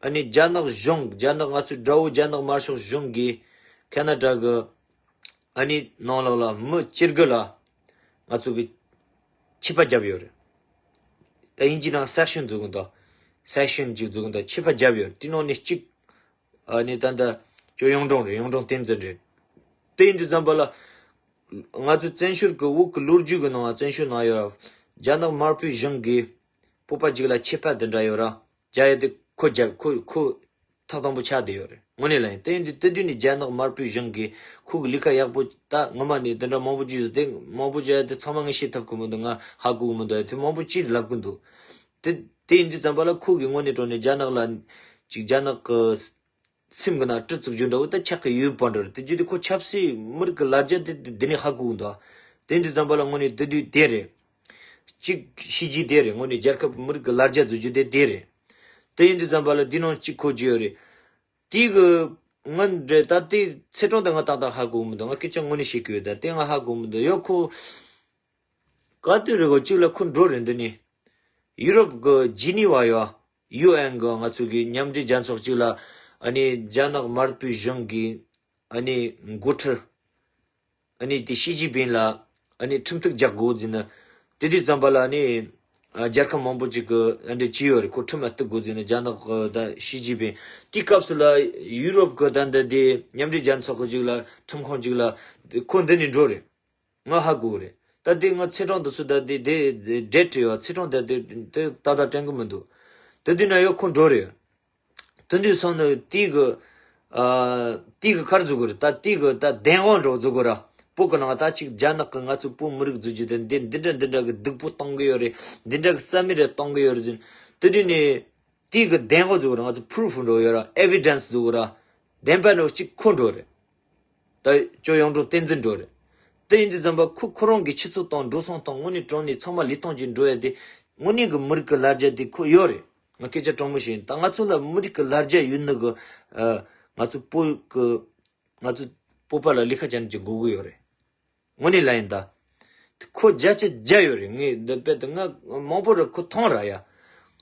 ཨ་ནི་རྒྱ་ནག་གཞུང་། རྒྱ་ནག་ང་ཚོའི་དགྲ་བོ་རྒྱ་ནག་དམར་ཤོག་གཞུང་གིས་ཁ་ན་ཌ་གི་ཨ་ནི་ནང་ལོགས་ལ་མི་བཅུ་དགུ་ལ་ང་ཚོ་གི་ཆད་པ་བརྒྱབ་ཡོད་རེད། ད་དབྱིན་ཇིའི་ནང་སེག་ཤན་བཟོ་གི་འདུག་སེག་ཤན་གཅིག་བཟོ་གི་འདུག་ཆད་པ་བརྒྱབ་ཡོད་རེད། དེ་ནང་ནས་གཅིག་ཨ་ནི་ད་ལྟ་ཅོ་ཡོང་ཀྲོང་རེད། ཡོང་ཀྲོང་བསྟན་འཛིན་རེད། དེ་ཡིན་དུས་ཙམ་པ་ལ་ང་ཚོ་བཙན་བྱོལ་གི་བོད་ཀྱི་ལོ་རྒྱུས་ཀྱི་ནང་བཙན་བྱོལ་ནང་ཡོད་ར། རྒྱ་ནག་དམར་པོའི་གཞུང་གིས་བོད་པ་གཅིག་ལ་ཆད་པ་འདི་འདྲ་ཡོད་ར། རྒྱ་ཡ་དེ་ཁོ་རྒྱ་ཁོ་ཁོ་ཐོག་དང་པོ་ཆགས་བསྡད་ཡོད་རེད། དངོས་གནས་ལ་ཡིན། དེ་ཡིན་དུས་དེ་དུས་ནས་རྒྱ་ནག་དམར་པོའི་གཞུང་གིས་ཁོ་གི་ལས་ཀ་ཡག་པོ་ད་ངོ་མ་ནས་དེ་འདྲ་མང་པོ་ཅིག་ཡོད། དེ་མང་པོ་ཅིག་ཡ་དེ་ཚང་མ་ངས་བཤད་ཐུབ་ཀྱི་མི་འདུག་ང་ཧ་གོ་གི་མི་འདུག་དེ་མང་པོ་ཅིག་ལབ་ཀྱི་འདུག་དེ་དེ་ཡིན་དུས་ཙམ་པ་ལ་ཁོ་གི་དངོས་གནས་དྲང་གནས་རྒྱ་ནག་ལ་ཅིག་རྒྱ་ནག་གི་སེམས་ཀྱི་ནང་གྲི་བཙུགས་རྒྱུ་འདྲ་བོ་ད་ཆགས་ཀྱི་ཡོད་པ་འདྲ་རེད། དེ་བརྒྱུད་དེ་ཁོ་ཆབ་སྲིད་མི་རིགས་ཀྱི་ལ་རྒྱ་དེ་དེ་འདི་ནས་ཧ་གོ་གི་འདུག་དེ་ཡིན་དུས་ཙམ་པ་ལ་དངོས་གནས་དེ་དུས་དེ་རེད། གཅིག་བྱས་རྗེས་དེ་རེད། དངོས་གནས་རྒྱལ་ཁབ་མི་རིགས་ཀྱི་ལ་རྒྱ་བཟོ་རྒྱུ་དེ་དེ་རེད། དེ་ཡིན་དུས་ཙམ་པ་ལ་འདི་ནང་གཅིག་གོ་རྒྱུ་ཡོད་རེད། དེ་གི་ང་འདྲ་ད་དེ་ཚེས་གྲངས་དེ་ང་ཏག་ཏག་ཧ་གོ་མི་འདུག་ང་སྐད་ཆ་དངོས་གནས་བཤད་ཀྱི་ཡོད། ད་དེ་ང་ཧ་གོ་མི་འདུག་ཡོད་ཁོ་ག་དུས་རེད་གོ་གཅིག་ལ་ཁོ་འགྲོ་རེད། འདི་ནས་ཡུ་རོབ་གི་ཇི་ནི་ཝ་ཡོད། ཡུ་ཨེན་གི་ང་ཚོ་གི་མཉམ་འབྲེལ་རྒྱལ་ཚོགས་གཅིག་ལ་ཨ་ནི་རྒྱ་ནག་དམར་པོའི་གཞུང་གི་ཨ་ནི་འགོ་ཁྲིད་ཨ་ནི་དེ་ཞི་ཅིན་ཕིང་ལ་ཨ་ནི་ཁྲིམས་གཏུག་རྒྱག་དགོས་ཟེར་ནས། དེ་དུས་ཙམ་པ་ལ་ཨ་ནི་ཨ་རྒྱལ་ཁབ་མང་པོ་ཅིག་གི་ཨ་འདྲ་བྱས་ཡོད་རེད། ཁོ་ཁྲིམས་ལ་གཏུག་དགོས་ཟེར་ནས་རྒྱ་ནག་གི་ད་ཞི་ཅིན་ཕིང་། དེའི་སྐབས་སུ་ལ་ཡུ་རོབ་གི་ད་འདི་དེ་མཉམ་འབྲེལ་རྒྱལ་ཚོགས་གི་ཅིག་ལ་ཁྲིམས་ཁང་ཅིག་ལ་ཁོ་འདི་ནས་འགྲོ་རེད། ང་ཧ་གོ་གི་རེད། ད་དེ་ང་ཚེས་གྲངས་དེ་ཚོ་ད་དེ་དེ་ཌེ་ཊི་ཡོད། ཚེས་གྲངས་ད་དེ་དེ་ད་ད་དྲན་གི་མི་འདུག་དེ་དུས་ན་ཡོད་ཁོ་འགྲོ་རེད། དེ་དུས་སོང་ནས་དེ་གི་ཨ་དེ་གི་ཁར་འཛུགས་གི་རེད། ད་དེ་གི་ད་བདེན་དཔང་འགྲོ་འཛུགས་གི་ར། བོད་གི་ནང་ད་ཅིག་རྒྱ་ནག་གི་ང་ཚོའི་བོད་མི་རིགས་འཛུགས་རྒྱུ་དེ་འདི་འདི་འདྲ་འདི་འདྲ་གི་སྡུག་པོ་གཏོང་གི་ཡོད་རེད། འདི་འདྲ་གི་རྩ་མེད་རེ་གཏོང་གི་ཡོད་རེད་ཟེར། དེ་དུས་ནས་དེ་གི་བདེན་དཔང་འཛུགས་གི་ར། ང་ཚོ་པུ་རུ་ཕུ་འགྲོ་ཡོད་ར། ཨེ་བི་ཌེན་སི་འཛུགས་གི་ར། བདེན་པ་འགྲོ་གཅིག་ཁོ་འགྲོ་རེད། ད་ཅོ་ཡོང་ཀྲོང་བསྟན་འཛིན་འགྲོ་རེད། དེ་ཡིན་དུས་ཙམ་པ་ཁོ་ཁོ་རང་གི་ཆུ་ཚོད་དང་འགྲོ་སོང་དང་དངོས་གནས་དྲང་གནས་ཚང་མ་ལུས་སྟོང་གཅིག་འགྲོ་ཡ་དེ་དངོས་གནས་གི་མི་རིགས་ཀྱི་ལ་རྒྱ་དེ་ཁོ་ཡོད་རེད། ང་སྐད་ཆ་དྲང་མོ་བཤད་ཡིན། ད་ང་ཚོ་ལ་མི་རིགས་ཀྱི་ལ་རྒྱ་ཡོད་ནི་གི་ཨ་ང་ཚོ་བོད་ཀྱི་ང་ཚོ་བོད་པ་ལ་ལས་ཀ་བྱ་ནི་ཅིག་དགོས་གི་ཡོད་རེད། དངོས་གནས་ལ་ཡིན་ད། ཁོ་བརྒྱ་ཆ་བརྒྱ་ཡོད་རེད། ངས་འདི་དཔེ་དེ་ང་མང་པོ་རེ་ཁོ་མཐོང་ར་ཡ།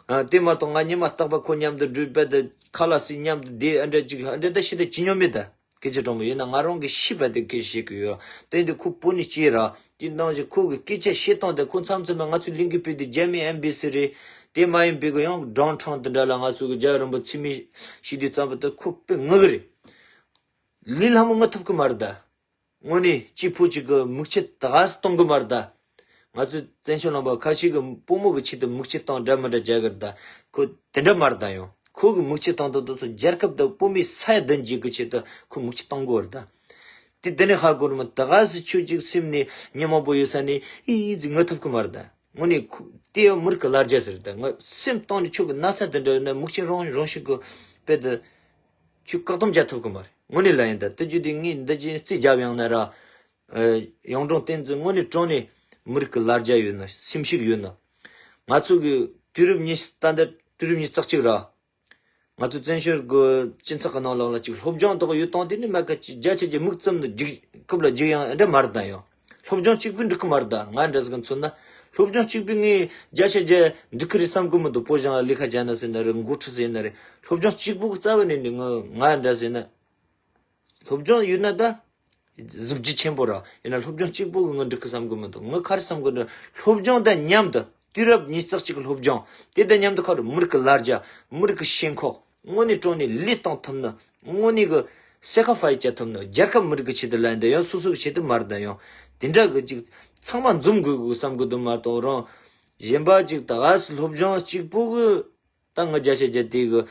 ཨ་དེ་མ་གཏོགས་ང་ཉི་མ་རྟག་པར་ཁོ་མཉམ་དུ་འགྲུལ་དཔེ་དེ་ཁ་ལག་ཟས་མཉམ་དུ་བསྡད་ཨ་འདྲ་ཅིག་ཨ་འདྲ་ད་ཤི་ད་ཅི་སྙོམས་མེད་ད། སྐད་ཆ་དྲང་མོ་ཡིན་ན་ང་རང་གི་ཤི་བ་དེ་སྐད་བཤད་གི་ཡོད། དེ་འདི་ཁོ་བོད་ནས་སྐྱེས་ར། དེ་ནང་བཞིན་ཁོ་གི་སྐད་ཆ་བཤད་སྟངས་དེ་ཁོ་མཚམས་མཚམས་ལ་ང་ཚོའི་གླིང་གི་བོད་དེ་རྒྱ་མིའི་ཨེམ་བྷེ་སི་རེད། དེ་མ་ཡིན་པའི་གི་ཡང་ཌོ་ནལ་ཊམ་དེ་འདྲ་ལ་ང་ཚོ་གི་རྒྱལ་བ་རིན་པོ་ཆེ་མི་ཤི་དུས་ཙམ་པ་དེ་ཁོ་དཔེ་ངུ་གི་རེད། ལས་སླ་མོ་ངུ་ཐུབ་གི་མ་རེད་ད། དངོས་གནས་གཅིག་བོད་གཅིག་གི་མིག་ཆུ་ད་ག་སེ་གཏོང་གི་མ་རེད་ད། ང་ཚོའི་བཙན་བྱོལ་ལུང་པ་ཁ་ཤས་ཀྱི་བུ་མོ་གི་ཆེད་དུ་མིག་ཆུ་གཏོང་འདྲ་མི་འདྲ་བྱ་གི་རེད་ད། ཁོ་དེ་འདྲ་མ་རེད་ད། ཡང་ཁོ་གི་མིག་ཆུ་གཏོང་དུས་དུས་ཚོད་རྒྱལ་ཁབ་དང་བོད་མི་ས་ཡ་བདུན་འཇིག་གི་ཆེད་དུ་ཁོ་མིག་ཆུ་གཏོང་གི་ཡོད་རེད་ད། དེ་དེ་ནས་ཧ་གོ་རེད་མ། ད་ག་སེ་ཁྱོད་ཅིག་སེམས་ནས་ཉི་མ་པོ་ཡོད་ས་ནས་ཨི་ཨི་ཟིག་ངུ་ཐུབ་གི་མ་རེད་ད། དངོས་གནས་ཁོ་དེ་ཡང་མི་རིགས་ཀྱི་ལ་རྒྱ་ཟེར་ད། ང་སེམས་གཏིང་ནས་ཁྱོད་ཀྱི་ན་ཚ་དེ་འདྲ་ཡོད་ན་མིག་ཆུ་རང་རང་ཞིག་གི་དཔེ་དེ་ཁྱོད་བཀག་སྡོམ་བྱ་ཐུབ་གི་མ་རེད། དངོས་གནས་ལ་ཡིན་ད། དེ་བརྒྱུད་དེ་ངས་འདི་ཅི་རྩིས་བརྒྱབ་ཡོང་ན་ར། ཨ་ཡོང་ཀྲོང་བསྟན་འཛིན་དངོས་གནས་དྲང་གནས་མི་རིགས་ཀྱི་ལ་རྒྱ་ཡོད་ན་སེམས་ཤུགས་ཡོད་ན། ང་ཚོ་གི་དུས་རབས་ཉི་ཤུ་ད་ལྟ་དུས་རབས་ཉི་ཤུ་རྩ་གཅིག་ར། ང་ཚོ་བཙན་བྱོལ་གྱི་སྤྱི་ཚོགས་ཀྱི་ནང་ལོགས་ལ་ཅིག་སློབ་སྦྱོང་དག་ཡོད་སྟངས་དེ་ནི་མ་ག་ཅིག་བརྒྱ་ཆ་བརྒྱ་མིག་བཙུམ་ནས་རྒྱུག་རྐུབ་ལ་རྒྱུག་ཡང་འདྲ་མ་རེད་ད། ཡང་སློབ་སྦྱོང་གཅིག་པུས་འགྲིག་གི་མ་རེད་ད། ང་འདྲ་ཟིག་མཚོན་ན་སློབ་སྦྱོང་གཅིག་པུས་ངས་བརྒྱ་ཆ་བརྒྱ་འགྲིག་གི་རེད་བསམ་གི་མི་འདུག་བོད་གཞུང་ལ་ལས་ཀ་བྱས་ན་ཟེར་ན་རེད། འགོ་ཁྲིད་ཟེར་ན་རེད། སློབ་སྦྱོང་གཅིག་པུ་གི་རྩ་བ་ནས་ནི་ང་ང་འདྲ་ཟེར་ན། སློབ་སྦྱོང་ཡོད་ན་ད། གཟི་བརྗིད་ཆེན་པོ་ར། ཡིན་ན་སློབ་སྦྱོང་གཅིག་པོ་གི་ངས་འགྲིག་གི་བསམ་གི་མི་འདུག་ངས་ག་རེ་བསམ་གི་འདུག་སློབ་སྦྱོང་དང་མཉམ་དུ་དུས་རབས་ཉི་ཤུ་རྩ་གཅིག་གི་སློབ་སྦྱོང་དེ་དང་མཉམ་དུ་ག་རེ་མི་རིགས་ཀྱི་ལ་རྒྱ་མི་རིགས་ཀྱི་ཞེན་ཁོག་དངོས་གནས་དྲང་གནས་ལས་གཏོང་ཐུབ་ན། དངོས་གནས་ཀྱི་སེ་ཁི་རི་ཕའི་སི་བྱེད་ཐུབ་ན། རྒྱལ་ཁབ་མི་རིགས་ཀྱི་ཆེད་དུ་ལ་ཡིན་ད། ཡང་སོ་སོ་གི་ཆེད་དུ་མ་རེད་ད། ཡང་དེ་འདྲ་གི་ཅིག་ཚང་མ་འཛོམས་དགོས་དགོས་བསམ་གི་འདུག་མ་གཏོགས་རང་གཞན་པ་ཅིག་ད་ག་སེ་སློབ་སྦྱོང་གཅིག་པོ་གི་ད་ང་བརྒྱ་ཆ་བརྒྱ་དེ་གི་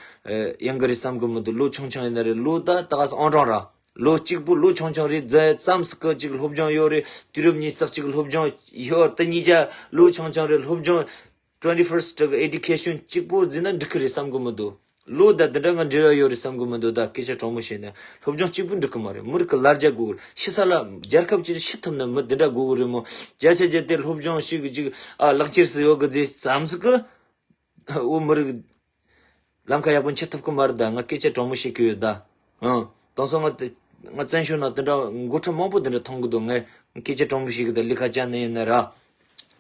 ཡང་གི་རེད་བསམ་གི་མི་འདུག་ལོ་ཆུང་ཆུང་ཡིན་ན་རེད། ལོ་ད་ད་ག་ས་ཨང་གྲངས་ར། ལོ་གཅིག་པོ་ལོ་ཆུང་ཆུང་རེད། རྫ་ཙམ་ཟིག་གི་ཅིག་སློབ་སྦྱོང་ཡོད་རེད། དུས་རབས་ཉི་ཤུ་རྩ་གཅིག་སློབ་སྦྱོང་ཡོད། དེ་གཉིས་ཆ་ལོ་ཆུང་ཆུང་རེད། སློབ་སྦྱོང་twenty first གི་education གཅིག་པོ་འཛིན་ན་འགྲིག་གི་རེད་བསམ་གི་མི་འདུག་ལོ་ད་དེ་འདྲ་ང་འབྲེལ་བ་ཡོད་རེད་བསམ་གི་མི་འདུག་ད་སྐད་ཆ་དྲང་མོ་བཤད་ན་སློབ་སྦྱོང་གཅིག་པོ་འགྲིག་གི་མ་རེད། མི་རིགས་ཀྱི་ལ་རྒྱ་དགོས་གི་རེད། ཤི་ས་ལ་རྒྱལ་ཁབ་ཅིག་ཤི་ཐུབ་ན་མི་དེ་འདྲ་དགོས་གི་རེད་མོ། བརྒྱ་ཆ་བརྒྱ་དེ་སློབ་སྦྱོང་ཞིག་གི་ཅིག་ཨ་ལག་ཁྱེར་སུ་ཡོད་གི་རྫས་ཙམ་ཟིག་གི་འོ་མི་རིགས་ལམ་ཁ་ཡག་པོ་འཁྱེར་ཐུབ་གི་མ་རེད། ད་ང་སྐད་ཆ་དྲང་མོ་བཤད་གི་ཡོད་ད། ཨང་། དེང་སང་ང་དེ་ང་བཙན་བྱོལ་ནང་དེ་འདྲ་འགོ་ཁྲིད་མང་པོ་དེ་འདྲ་མཐོང་གི་འདུག་ངས་སྐད་ཆ་དྲང་མོ་བཤད་གི་ད། ལི་ཁ་ཅན་ནས་ཡིན་ན་ར།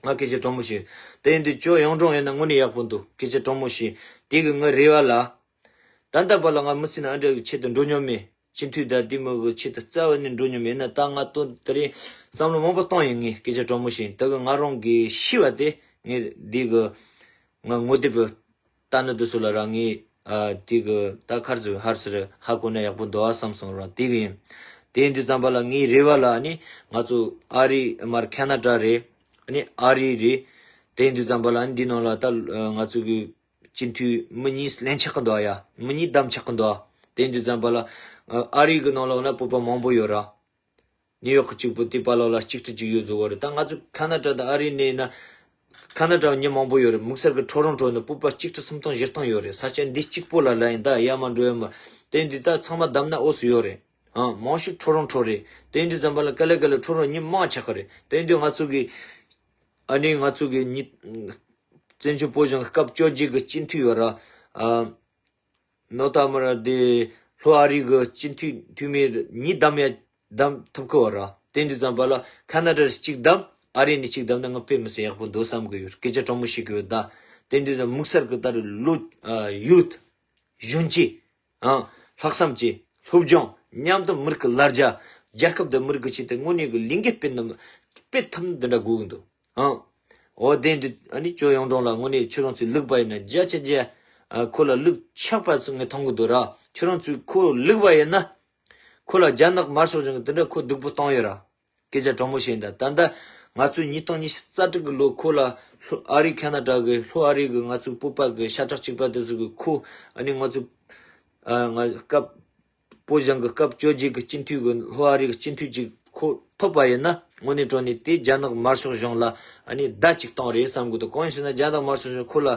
ང་སྐད་ཆ་དྲང་མོ་བཤད། དེ་ཡིན་དུས་ཅོ་ཡོང་ཀྲོང་ཡིན་ན་དངོས་གནས་ཡག་པོ་འདུག་སྐད་ཆ་དྲང་མོ་བཤད། དེ་གི་ངའི་རེ་བ་ལ། ད་ལྟ་བར་ལ་ང་མི་ཚེ་ནང་ཨ་འདྲ་གི་ཆེད་དུ་འགྲོ་མྱོང་མེད། སྤྱི་འཐུས་དང་དེ་མོ་གི་ཆེད་དུ་རྩ་བ་ནས་འགྲོ་མྱོང་མེད་ན། ད་ང་དོན་དེ་རིང་བསམ་བློ་མང་པོ་བཏང་ཡོད། ངས་སྐད་ཆ་དྲང་མོ་བཤད། ད་གི་ང་རང་གི་ཤི་བ་དེ་ངས་འདི་གི་ང་ངོ་དེབ་ལྟ་ན་དུ་སུ་ལ་ར་ངས་ཨ་དེ་གི་ད་ཁར་ཚུ་ཧར་སི་རི་ཧ་གོ་ན་ཡག་པོ་འདུག་ཨ་བསམ་སོང་ར། དེ་གི་ཡིན། དེ་ཡིན་དུས་ཙམ་པ་ལ་ངའི་རེ་བ་ལ་ནི་ང་ཚོ་ཨ་རི་མར་ཁ་ན་ཌ་རེད། ཨ་ནི་ཨ་རི་རེད། དེ་ཡིན་དུས་ཙམ་པ་ལ་ནི་འདི་ནང་ལ་ད་ང་ཚོ་གི་སྤྱི་འཐུས་མི་གཉིས་ལེན་ཆགས་ཀྱི་འདུག་ཡ། མི་གཉིས་བདམས་ཆགས་ཀྱི་འདུག་དེ་འདུག་ཙམ་པ་ལ་ཨ་རི་གི་ནང་ལོགས་ན་བོད་པ་མང་པོ་ཡོད་ར། ནིའུ་ཡོག་གི་གཅིག་པུ་དེ་པ་ལོགས་ལ་གཅིག་ཁྲི་གཅིག་ཡོད་ཟེར་བ་རེད། ད་ང་ཚོ་ཁ་ན་ཌ་དང་ཨ་རི་ནས་ན་ཁ་ན་ཌ་མི་མང་པོ་ཡོད་རེད། དམིགས་བསལ་གྱི་ཊོ་རོན་ཊོ་ནས་བོད་པ་གཅིག་ཁྲི་སུམ་སྟོང་བཞི་སྟོང་ཡོད་རེད། ས་ཆ་འདི་གཅིག་པོ་ལ་ལ་ཡིན་ད་ཡར་མར་འགྲོ་ཡ་མ། དེ་འདུག་ད་ཚང་མ་བདམས་ན་འོས་སུ་ཡོད་རེད། ཨ་མང་ཤོས་ཊོ་རོན་ཊོ་རེད། དེ་འདུག་ཙམ་པ་ལ་ག་ལེ་ག་ལེ་ཊོ་རོན་མི་མང་ཆགས་ཀྱི་རེད། དེ་འདུག་ང་ཚོ་གི་ཨ་ནི་ང་ཚོ་གི་ཉི་བཙན་བྱོལ་བོད་གཞུང་གི་སྐབས་བཅོ་བརྒྱད་ཀྱི་སྤྱི་འཐུས་ཡོད་ར། ཨ་ནོ་ཏ་མ་ར་དེ་ལྷོ་ཨ་རི་གི་སྤྱི་འཐུས་འཐུས་མི་གཉིས་བདམས་ཡ་བདམས་ཐུབ་ཀི་བ་ར། དེ་འདུག་ཙམ་པ་ལ་ཁ་ན་ཌ་གཅིག་བདམས་ཨ་རི་ནས་གཅིག་བདམས་ན་ང་དཔེ་མི་སྲིད་ཡག་པོ་འདུག་བསམ་གི་ཡོད། སྐད་ཆ་དྲང་མོ་བཤད་གི་ཡོད་ད། དེ་འདུག་ན་དམིགས་བསལ་གི་ད་རེས་ལོ་ཡུཐ་གཞོན་སྐྱེས། ཨང་། ལྷག་བསམ་ཅན། སློབ་སྦྱོང་། མཉམ་དུ་མི་རིགས་ཀྱི་ལ་རྒྱ། རྒྱལ་ཁབ་དང་མི་རིགས་ཀྱི་ཆེད་དུ་དངོས་གནས་ཀྱི་ལས་འགུལ་སྤེལ་ན་སྤེལ་ཐུབ་ན་འདི་འདྲ་དགོས་ཀྱི་འདུག་ཨང་། འོ་དེ་འདི་ཨ་ནི་ཅོ་ཡོང་ཀྲོང་ལ་དངོས་གནས་ཁྱོད་རང་ཚོས་ལུག་པ་ཡིན་ན་བརྒྱ་ཆ་བརྒྱ་ཨ་ཁོ་ལ་ལུག་ཆགས་པ་ཚོ་ངས་མཐོང་གི་འདུག་ར། ཁྱོད་རང་ཚོས་ཁོ་ལུག་པ་ཡིན་ན་ཁོ་ལ་རྒྱ་ནག་དམར་ཤོག་གཞུང་གིས་འདི་འདྲ་ཁོ་སྡུག་པོ་བཏང་ཡོད་ར། སྐད་ཆ་དྲང་མོ་བཤད་ན་ད་ལྟ་ང་ཚོས་ཉིས་སྟོང་ཉི་ཤུ་རྩ་དྲུག་གི་ལོ་ཁོ་ལ་ལྷོ་ཨ་རི་ཁ་ན་ཌ་གི་ལྷོ་ཨ་རི་གི་ང་ཚོའི་བོད་པ་གི་ཤ་ཁྲག་གཅིག་པ་དེ་ཚོ་གི་ཁོ་ཨ་ནི་ང་ཚོ་ཨ་ང་སྐབས་བོད་གཞུང་གི་སྐབས་བཅོ་བརྒྱད་གི་སྤྱི་འཐུས་གི་ལྷོ་ཨ་རི་གི་སྤྱི་འཐུས་ཅིག་ཁོ་ཐོབ་པ་ཡིན་ན་དངོས་གནས་དྲང་གནས་དེ་རྒྱ་ནག་དམར་ཤོག་གཞུང་ལ་ཨ་ནི་བརྡ་ཅིག་བཏང་རེད་བསམ་གི་འདུག་གང་ཡིན་ཟེར་ན་རྒྱ་ནག་དམར་ཤོག་གཞུང་ཁོ་ལ་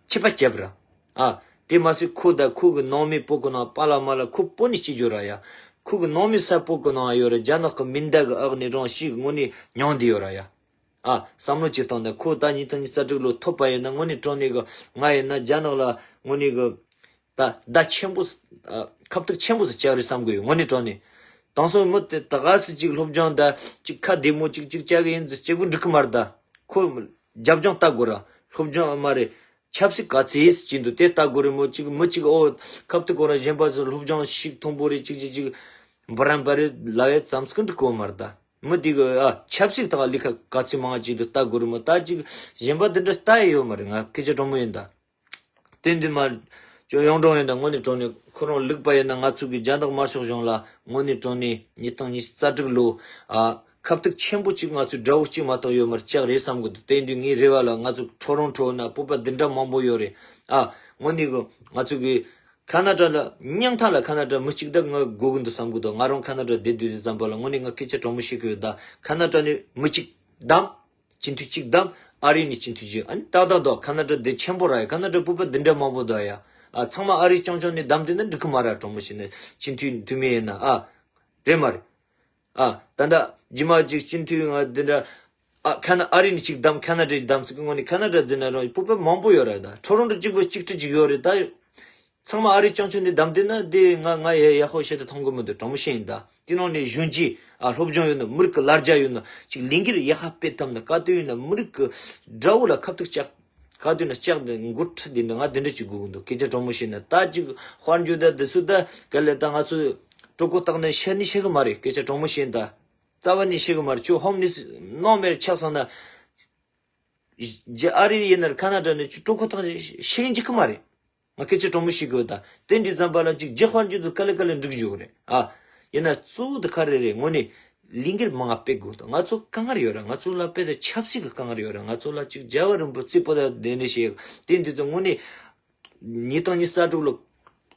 ཆད་པ་བརྒྱབ་ར། ཨ། དེ་མ་ཟད་ཁོ་དང་ཁོ་གི་ནང་མི་བོད་གི་ནང་པཱ་ལགས་མ་ལགས་ཁོ་བོད་ནས་སྐྱེས་རྒྱུ་ར་ཡ། ཁོ་གི་ནང་མི་ས་བོད་གི་ནང་ཡོད་ར། རྒྱ་ནག་གི་མེ་མདའ་གི་འོག་ནས་རང་ཤི་དངོས་གནས་མྱོང་བསྡད་ཡོད་ར་ཡ། ཨ། བསམ་བློ་ཅིག་བཏང་ན་ཁོ་ད་ཉིས་སྟོང་ཉི་ཤུ་རྩ་དྲུག་ལོ་ཐོབ་པ་ཡིན་ན་དངོས་གནས་དྲང་གནས་གི་ང་ཡིན་ན་རྒྱ་ནག་ལ་དངོས་གནས་གི་ད་བརྡ་ཆེན་པོ་ཨ་ཁ་ཐུག་ཆེན་པོ་ཟིག་བཅག་རེད་བསམ་གི་ཡོད། དངོས་གནས་དྲང་གནས། དེང་སང་མི་དེ་ད་ག་སེ་ཅིག་སློབ་སྦྱོང་ད་ཅིག་ཁ་བདེ་མོ་ཅིག་ཅིག་བཅག་གི་ཡིན་ཟེར་བཅག་གི་འགྲིག་གི་མ་རེད་ད། ཁོ་རྒྱབ་ལྗོངས་ལྟ་དགོས་ར། སློབ་སྦྱོང་ཨ་མ་རེད། ཆབ་སྲིད་ག་ཚད་ཡིན་ཟེར་གྱི་འདུག་དེ་ལྟ་དགོས་རེད་མོ། ཅིག་མི་ཅིག་ཨོ་ཁ་ཐུག་གོ་ར་གཞན་པ་ཚོ་སློབ་སྦྱོང་ཞིག་མཐོན་པོ་རེད། ཅིག་ཅིག་ཅིག་འབར་རམ་པ་རེད་ལབ་ཡ་ཙམ་ཟིག་འགྲིག་གོ་མ་རེད་ད། མི་དེ་གི་ཨ་ཆབ་སྲིད་ཐོག་ལས་ཀ་ག་ཚད་མང་ཅིག་འདུག་ལྟ་དགོས་རེད་མོ། ད་ཅིག་གཞན་པ་དེ་འདྲ་ལྟ་ཡི་ཡོད་མ་རེད། ང་སྐད་ཆ་དྲང་མོ་ཡིན་ད། དེ་འདི་མ་ཅོ་ཡོང་ཀྲོང་ཡིན་ད་དངོས་གནས་དྲང་གནས་ཁོ་རང་ལུག་པ་ཡིན་ན་ང་ཚོ་གི་རྒྱ་ནག་དམར་ཤོག་གཞུང་ལ་དངོས་གནས་དྲང་གནས་ཉིས་སྟོང་ཉི་ཤུ་རྩ་དྲུག་ལོ་ཨ་ཁ་ཐུག་ཆེན་པོ་གཅིག་ང་ཚོའི་དགྲ་བོ་གཅིག་མ་གཏོགས་ཡོད་མ་རེད་ཅག་རེད་བསམ་གི་འདུག་དེ་འདི་ངའི་རེ་བ་ལ་ང་ཚོ་ཊོ་རོན་ཊོ་ན་བོད་པ་འདི་འདྲ་མང་པོ་ཡོད་རེད། ཨ་དངོས་གནས་གི་ང་ཚོ་གི་ཁ་ན་ཌ་ལ་མྱང་ཐང་ལ་ཁ་ན་ཌ་མི་གཅིག་ད་ང་དགོས་གི་འདུག་བསམ་གི་འདུག་ང་རང་ཁ་ན་ཌ་བསྡད་དུས་དུས་ཙམ་པ་ལ་དངོས་གནས་ང་སྐད་ཆ་དྲང་མོ་བཤད་གི་ཡོད་ད། ཁ་ན་ཌ་ནས་མི་གཅིག་བདམས། སྤྱི་འཐུས་གཅིག་བདམས། ཨ་རི་ནས་སྤྱི་འཐུས་གཅིག་ཨ་ནི་ཏག་ཏག་འདུག་ཁ་ན་ཌ་དེ་ཆེན་པོ་ར་ཡ། ཁ་ན་ཌ་བོད་པ་འདི་འདྲ་མང་པོ་འདུག་ཡ། ཨ་ཚང་མ་ཨ་རི་རྐྱང་རྐྱང་ནས་བདམས་དེ་ན་འགྲིག་གི་མ་ར། དྲང་མོ་བཤད་ན་སྤྱི་འཐུས་འཐུས་མི་ཡིན་ན་ཨ་རེད་མ་རེད། ཨ་ད་ལྟ་རྗེས་མ་ཅིག་སྤྱི་འཐུས་ང་འདི་འདྲ་ཨ་ཁ་ན་ཨ་རི་ནས་གཅིག་བདམས། ཁ་ན་ཌ་བདམས་ཟེར་གི་དངོས་གནས་ཁ་ན་ཌ་འཛིན་ན་རང་བོད་པ་མང་པོ་ཡོད་ར། ད་ཊོ་རོན་ཊོ་གཅིག་པོ་གཅིག་ཁྲི་གཅིག་ཡོད་རེད་ད། ཚང་མ་ཨ་རི་རྐྱང་རྐྱང་ནས་བདམས་བསྡད་ན་དེ་ང་ང་ཡ་ཡག་པོ་བཤད་དེ་མཐོང་གི་མི་འདུག་དྲང་མོ་བཤད་ཡིན་ད། དེ་ནང་ནས་གཞོན་སྐྱེས་ཨ་སློབ་སྦྱོང་ཡོད་ན་མི་རིགས་ཀྱི་ལ་རྒྱ་ཡོད་ན་ཅིག་ལས་འགུལ་ཡག་པ་སྤེལ་ཐུབ་ན་ག་དུས་ཡིན་ན་མི་རིགས་ཀྱི་དགྲ་བོ་ལ་ཁ་ཐུག་བཅག་ག་དུས་ན་ལྕགས་འདི་འགོ་ཁྲིད་འདི་འདི་ང་འདི་འདྲ་ཅིག་དགོས་ཀྱི་འདུག་སྐད་ཆ་དྲང་མོ་བཤད་ན། ད་ཅིག་དཔལ་འབྱོར་ད་འདི་ཚོ་ད་ག་ལེ་ད་ང་ཚོ་གྲོད་ཁོག་བཏགས་ནས་ཤི་ནི་ཤི་གི་མ་རེད། སྐད་ཆ་དྲང་མོ་བཤད་ན་ད། རྩ་བ་ནས་ཤི་གི་མ་རེད། ཁྱོད་ཧོམ་ལེས་ནོ་མེར་ཆགས་སོང་ན། རྒྱ་ཨ་རི་ཡིན་ན་རེད། ཁ་ན་ཌ་ནས་ཁྱོད་གྲོད་ཁོག་བཏགས་ནས་ཤི་གི་འཇིག་གི་མ་རེད། ང་སྐད་ཆ་དྲང་མོ་ཞིག་གི་ད། དེ་འདྲའི་ཙམ་པ་ལ་ཅིག་རྒྱ་དཔལ་འབྱོར་དུ་ག་ལེ་ག་ལེ་འགྲིག་འཇུག་རེད་ཨ། ཡིན་ན་གཙོ་བོ་དུ་ག་རེ་རེད། དངོས་གནས་ལས་འགུལ་མང་ང་སྤེལ་དགོས་ད། ང་ཚོ་དཀའ་ངལ་ཡོད་ར། ང་ཚོ་ལ་དཔེ་ད་ཆབ་སྲིད་ཀྱི་དཀའ་ངལ་ཡོད་ར། ང་ཚོ་ལ་ཅིག་རྒྱལ་བ་རིན་པོ་ཆེ་པོ་ད་དེ་འདྲ་བྱས་དེ་འདི་ཚོ་དངོས་གནས་ ཉིས་སྟོང་ཉི་ཤུ་རྩ་དྲུག་ལོ་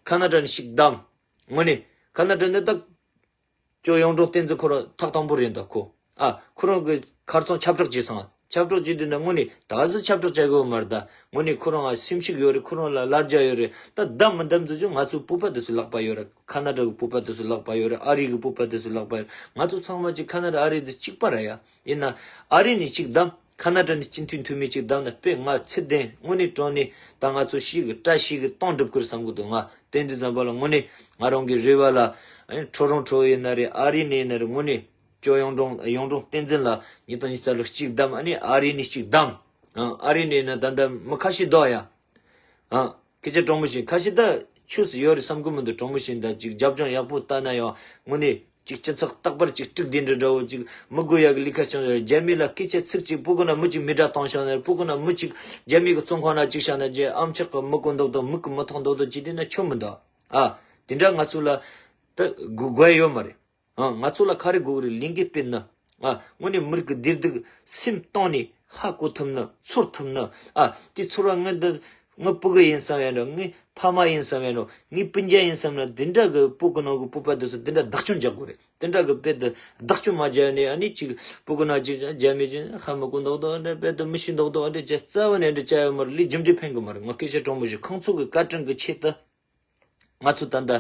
ཁ་ན་ཌ་ནས་ཤིག་བདམས། དངོས་གནས་ཁ་ན་ཌ་ནས་ད་ཅོ་ཡོང་ཀྲོང་བསྟན་འཛིན་ཁོ་རང་ཐག་དང་པོ་རེད་འདུག་ཁོ། ཨ་ཁོ་རང་གི་ཁར་སང་ཁྱབ་བསྒྲགས་བྱས་སོང་། ཁྱབ་བསྒྲགས་བྱས་དུས་ན་དངོས་གནས་ད་གཟོད་ཁྱབ་བསྒྲགས་བྱ་དགོས་མ་རེད་ད། དངོས་གནས་ཁོ་རང་ཨ་སེམས་ཤུགས་ཡོད་རེད། ཁོ་རང་ལ་ལར་རྒྱ་ཡོད་རེད། ད་བདམས་མི་བདམས་དུས་ཅུང་ང་ཚོའི་བོད་པ་དེ་ཚོ་ལག་པ་ཡོད་རེད། ཁ་ན་ཌ་གི་བོད་པ་དེ་ཚོ་ལག་པ་ཡོད་རེད། ཨ་རི་གི་བོད་པ་དེ་ཚོ་ལག་པ་ཡོད་རེད། ང་ཚོ་ཚང་མ་གཅིག་ཁ་ན་ཌ་ཨ་རི་དེ་གཅིག་པ་རེད་ཡ། ཡིན་ན་ཨ་རི་ནས་གཅིག་བདམས། ཁ་ན་ཌ་ནས་སྤྱི་འཐུས་འཐུས་མི་གཅིག་བདམས་ན་དཔེ་ང་ཚེ་བརྟན་དངོས་གནས་དྲང་གནས་ད་ང་ཚོ་ཤིག་གི་བཀྲ་ཤིས་ཀྱི་སྟོང་འགྲུབ་ཀྱི་རེད་བསམ་གི་འདུག་ང་དེ་འདྲ་བསམ་པ་ལ་དངོས་གནས་ང་རང་གི་རེ་བ་ལ་ཨ་ནི་ཁྲོ་རོང་ཁྲོ་ཡིན་ན་རེད། ཨ་རི་ནས་ཡིན་ན་རེད། དངོས་གནས་ཅོ་ཡོང་ཀྲོང་ཡོང་ཀྲོང་བསྟན་འཛིན་ལ་ཉིས་སྟོང་ཉི་ཤུ་རྩ་ལོ་གཅིག་བདམས། ཨ་ནི་ཨ་རི་ནས་གཅིག་བདམས། ཨ་ཨ་རི་ནས་ཡིན་ན་ད་ལྟ་མི་ཁ་ཤས་འདུག་ཡ། ཨ། སྐད་ཆ་དྲང་མོ་བཤད། ཁ་ཤས་ད་ཆོས་སུ་ཡོད་རེད་བསམ་གི་མི་འདུག་དྲང་མོ་བཤད། ད་ཅིག་རྒྱབ་ལྗོངས་ཡག་པོ་ལྟ་ན་ཡང་དངོས་གནས་ཅིག་སྤྱི་ཚོགས་རྟག་པར་ཅིག་དཀྲུག་བསྡད་འདྲ་འདྲ་བོ་ཅིག་མི་དགོས་ཡག་གི་ལས་ཀ་བྱུང་ཡོད་རེད། རྒྱ་མི་ལ་སྐད་ཆ་ཚིག་གཅིག་སྤུ་གུ་ན་མི་གཅིག་མི་དགྲ་བཏང་བཞག་ན་རེད། སྤུ་གུ་ན་མི་གཅིག་རྒྱ་མི་གི་བཙོན་ཁང་ན་གཅིག་བཞག་ན་རྗེས་ཨམ་ཆོག་གི་མི་གོ་མདོག་མདོག་མིག་གི་མི་མཐོང་མདོག་མདོག་བྱས་བསྡད་ན་ཆོ་མི་འདུག་ཨ། དེ་འདྲ་ང་ཚོ་ལ་ད་དགོས་དགོས་ཡ་ཡོད་མ་རེད། ཨ། ང་ཚོ་ལ་ག་རེ་དགོས་རེད། ལས་འགུལ་སྤེལ་ན། ཨ། དངོས་གནས་མི་རིགས་ཀྱི་བདེ་སྡུག་སེམས་གཏིང་ནས་ཧ་གོ་ཐུབ་ན། ཚོར་ཐུབ་ན། ཨ། དེ་ཚོར་བ་ངས་འདི་ངའི་སྤུ་གུ་ཡིན་བསམ་ཡ་འགྲོ། ངའི་ཕ་མ་ཡིན་བསམ་ཡ་འགྲོ། ངའི་སྤུན་ཀྱག་ཡིན་བསམ་ན་འདི་འདྲ་གི་སྤུ་གུ་ནང་གི་བོད་པ་འདི་ཚོ་འདི་འདྲ་བདག་སྐྱོང་རྒྱག་དགོས་རེད། འདི་འདྲ་གི་དཔེ་དེ་བདག་སྐྱོང་མ་བརྒྱབ་ནས་ཨ་ནི་ཅིག་སྤུ་གུ་ན་ཅིག་རྒྱ་མི་ཅིག་ཧ་མི་གོ་མདོག་མདོག་འདྲ། དཔེ་དེ་མི་ཤེས་མདོག་མདོག་འདྲ་བྱས་རྩ་བ་ནས་འདྲ་བྱ་ཡོད་མ་རེད། ལས་རྒྱུ་འབྲས་ཕན་གི་མ་རེད། ང་སྐད་ཆ་དྲང་མོ་ཞིག་ཁོང་ཚོ་གི་བཀའ་དྲིན་གི་ཆེད་དུ། ང་ཚོ་ད་ལྟ་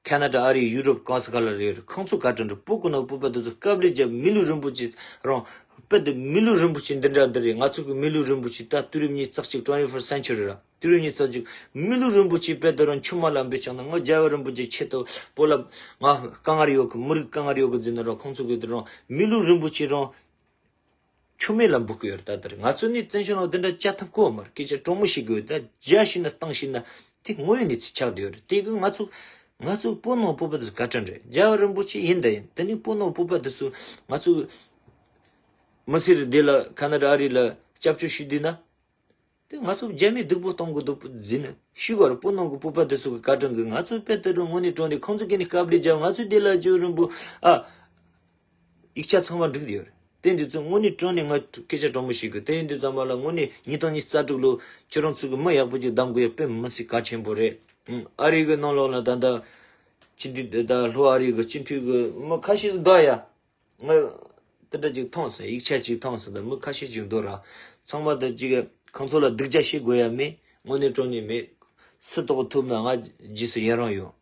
ཁ་ན་ཌ་ཨ་རི་ཡུ་རོབ་གང་ས་ག་ལ་རེད། ཁོང་ཚོ་བཀའ་དྲིན་རེད། སྤུ་གུ་ནང་བོད་པ་དེ་ཚོ་དཀའ་ལས་བརྒྱབ། མི་ལུས་རིན་པོ་ཆེ་རང་དཔེ་དེ་མི་ལུས་རིན་པོ་ཆེ་འདི་འདྲ་འདི་རེད། ང་ཚོ་གི་མི་ལུས་རིན་པོ་ཆེ་ད་དུས་རབས་ཉི་ཤུ་རྩ་གཅིག twenty first century ར། དུས་རབས་ཉི་ཤུ་རྩ་གཅིག་མི་ལུས་རིན་པོ་ཆེ་དཔེ་དེ་རང་ཆུ་མ་ལ་འབུད་ཆགས་ན། ང་རྒྱལ་བ་རིན་པོ་ཆེ་ཆེད་དུ་བོད་ལ་ང་དཀའ་ངལ་ཡོད་གི། མི་རིགས་དཀའ་ངལ་ཡོད་གི་ཟེར་ན་རང་ཁོང་ཚོ་གི་དེ་རང་མི་ལུས་རིན་པོ་ཆེ་རང་ཆུ་མེད་ལ་འབུད་གི་ཡོད་རེད། ད་ལྟར་ང་ཚོ་ནི་བཙན་བྱོལ་ནང་དེ་འདྲ་བྱ་ཐུབ་གོ་མ་རེད། སྐད་ཆ་དྲང་མོ་བཤད་གི་ཡོད། ད་རྒྱ་ཤི་ན་བཏང་ཤི་ན་དེ་དངོས་ཡོད་གནས་ཚུལ་ཆགས་བསྡད་ཡོད་རེད། དེ་གི་ང་ཚོ་ང་ཚོ་བོད་ནང་བོད་པ་དེ་ཚོ་བཀའ་དྲིན་རེད། རྒྱལ་བ་རིན་པོ་ཆེ་ཡིན་ད་ཡིན། དེ་ནི་བོད་ནང་བོད་པ་དེ་ཚོ་ང་ཚོ་མི་སེར་འདི་ལ་ཁ་ན་ཌ་ཨ་རི་ལ་སྐྱབས་བཅོལ་ཞུ་དུས་ན། དེ་ང་ཚོ་རྒྱ་མིས་སྡུག་པོ་གཏོང་གི་འདུག་ཟེར་ནས་ཤི་དགོས་རེད། བོད་ནང་གི་བོད་པ་དེ་ཚོ་གི་བཀའ་དྲིན་གི་ང་ཚོ་དཔེ་དེ་འདྲ་དངོས་གནས་དྲང་གནས་ཁོང་ཚོ་གི་ནི་དཀའ་ལས་བརྒྱབ། ང་ཚོ་དེ་ལ་རྒྱུ་རིན་པོ་ཨ། ཡིག་ཆ་ཚང་མ་འགྲིག་བསྡད་ཡོད་རེད། དེ་འདི་ཚོ་དངོས་གནས་དྲང་གནས་ང་སྐད་ཆ་དྲང་མོ་བཤད་དགོས། དེ་ཡིན་དུས་ཙམ་པ་ལ་དངོས་གནས་ཉིས་སྟོང་ཉི་ཤུ་རྩ་དྲུག་ལོ་ཁྱོད་རང་ཚོ་གི་མི་ཡག་པོ་ཅིག་གདམ་དགོས་ཡ་དཔེ་མི་སྲིད་གལ་ཆེན་པོ་རེད། ཨ་རི་གི་ནང་ལོགས་ལ་ད་ལྟ་སྤྱི་འཐུས་ད་ལྷོ་ཨ་རི་གི་སྤྱི་འཐུས་གི་མི་ཁ་ཤས་འདུག་ཡ། ང་དེ་འདྲ་ཅིག་མཐོང་སོང་། ཡིག་ཆ་ཅིག་མཐོང་སོང་། ད་མི་ཁ་ཤས་ཅིག་འདུག་ར། ཚང་མ་ད་ཅིག་ཁོང་ཚོ་ལ་སྡུག་ཅག་བྱེད་དགོས་ཡ་མེད། དངོས་གནས་དྲང་གནས་མེད། སུ་གཏོགས་ཐུབ་ན་ང་རྗེས་སུ་ཡི་རང་ཡོད།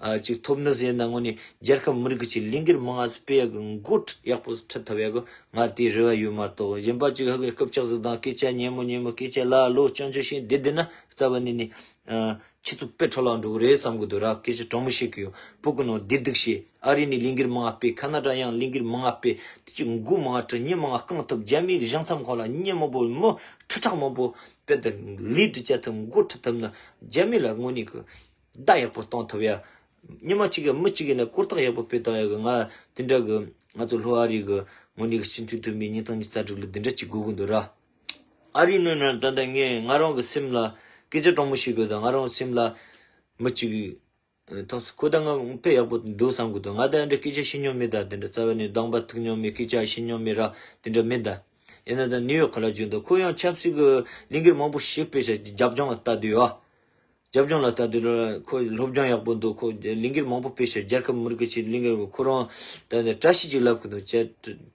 ཨ་ཅིག་ཐོབ་ནི་ཟེར་ན་དངོས་གནས་རྒྱལ་ཁབ་མི་རིགས་ཀྱི་ལས་འགུལ་མང་ང་སྤེལ་ཡག་གི་འགོ་ཁྲིད་ཡག་པོ་ཁྲིད་ཐུབ་ཡག་གི་ང་དེའི་རེ་བ་ཡོད་མ་གཏོགས། གཞན་པ་ཅིག་ཧ་གི་རྐུབ་ལྕགས་ཟིག་དང་སྐད་ཆ་སྙན་མོ་སྙན་མོ་སྐད་ཆ་ལ་ལོ་རྐྱང་རྐྱང་བཤད་བསྡད་བསྡད་ན་རྩ་བ་ནས་ནས་ཨ། ཁྱེད་ཚོ་དཔེ་འཕྲོ་བརླག་འགྲོ་གི་རེད་བསམ་གི་འདུག་ར། སྐད་ཆ་དྲང་མོ་བཤད་གི་ཡོད། བོད་གི་ནང་བདེ་སྡུག་བྱས། ཨ་རི་ནས་ལས་འགུལ་མང་ང་སྤེལ། ཁ་ན་ཌ་ཡང་ལས་འགུལ་མང་ང་སྤེལ། དེ་ཅིག་མགོ་མང་ང་ཁྲིད། མྱི་མང་ང་རྐང་ཐུབ། རྒྱ་མིའི་གཞུང་ཚབ་ཁང་ལ་མྱི་མང་པོ་མི་ཁྲི་ཕྲག་མང་པོ་དཔེ་དེ་ལས་འགུལ་བྱ་ཐུབ། མགོ་ཁྲིད་ཐུབ་ན་རྒྱ་མི་ལ་དངོས་གནས་གི་བརྡ་ཡག་པོ་གཏོང་ཐུབ་ཡ། ཉི་མ་གཅིག་གི་མི་གཅིག་ཡིན་ན་གོ་རྟོགས་ཡག་པོ་སྤེལ་བཏང་ཡག་གི་ང་དེ་འདྲ་གི་ང་ཚོ་ལྷོ་ཨ་རི་གི་དངོས་གནས་གི་སྤྱི་འཐུས་འཐུས་མི་ཉིས་སྟོང་ཉི་ཤུ་རྩ་དྲུག་ལ་དེ་འདྲ་ཅིག་དགོས་གི་འདུག་ར། ཨ་རི་ནས་ན་ད་ལྟ་ངས་ང་རང་གི་སེམས་ལ་སྐད་ཆ་དྲང་མོ་བཤད་དགོས་ད། ང་རང་སེམས་ལ་མི་གཅིག་ཐོག་སུ་ཁོ་ད་ང་དཔེ་ཡག་པོ་འདུག་བསམ་གི་འདུག་ང་ད་འདྲ་སྐད་ཆ་བཤད་མྱོང་མེད་ད། དེ་འདྲ་རྩ་བ་ནས་སྡོང་པ་ཐུག་མྱོང་མེད། སྐད་ཆ་བཤད་མྱོང་མེད་ར། དེ་འདྲ་མེད་ད། ཡིན་ན་ད་ནིའུ་ཡོག་ག་ལ་བྱོན་འདུག་ཁོ་ཡང་ཆབ་སྲིད་ཀྱི་ལས་འགུལ་མང་པོ་ཞིག་སྤེལ་ཤག་རྒྱབ་ལྗོངས་ལ་ལྟ་དུས་ཨ། རྒྱབ་ལྗོངས་ལ་ལྟ་དུས་ལ་ཁོ་སློབ་སྦྱོང་ཡག་པོ་འདུག་ཁོ་ལས་འགུལ་མང་པོ་སྤེལ་ཤག་རྒྱལ་ཁབ་མི་རིགས་ཀྱི་ཆེད་ལས་འགུལ། ཁོ་རང་ད་ནི་བཀྲ་ཤིས་ཅིག་ལབ་གི་འདུག་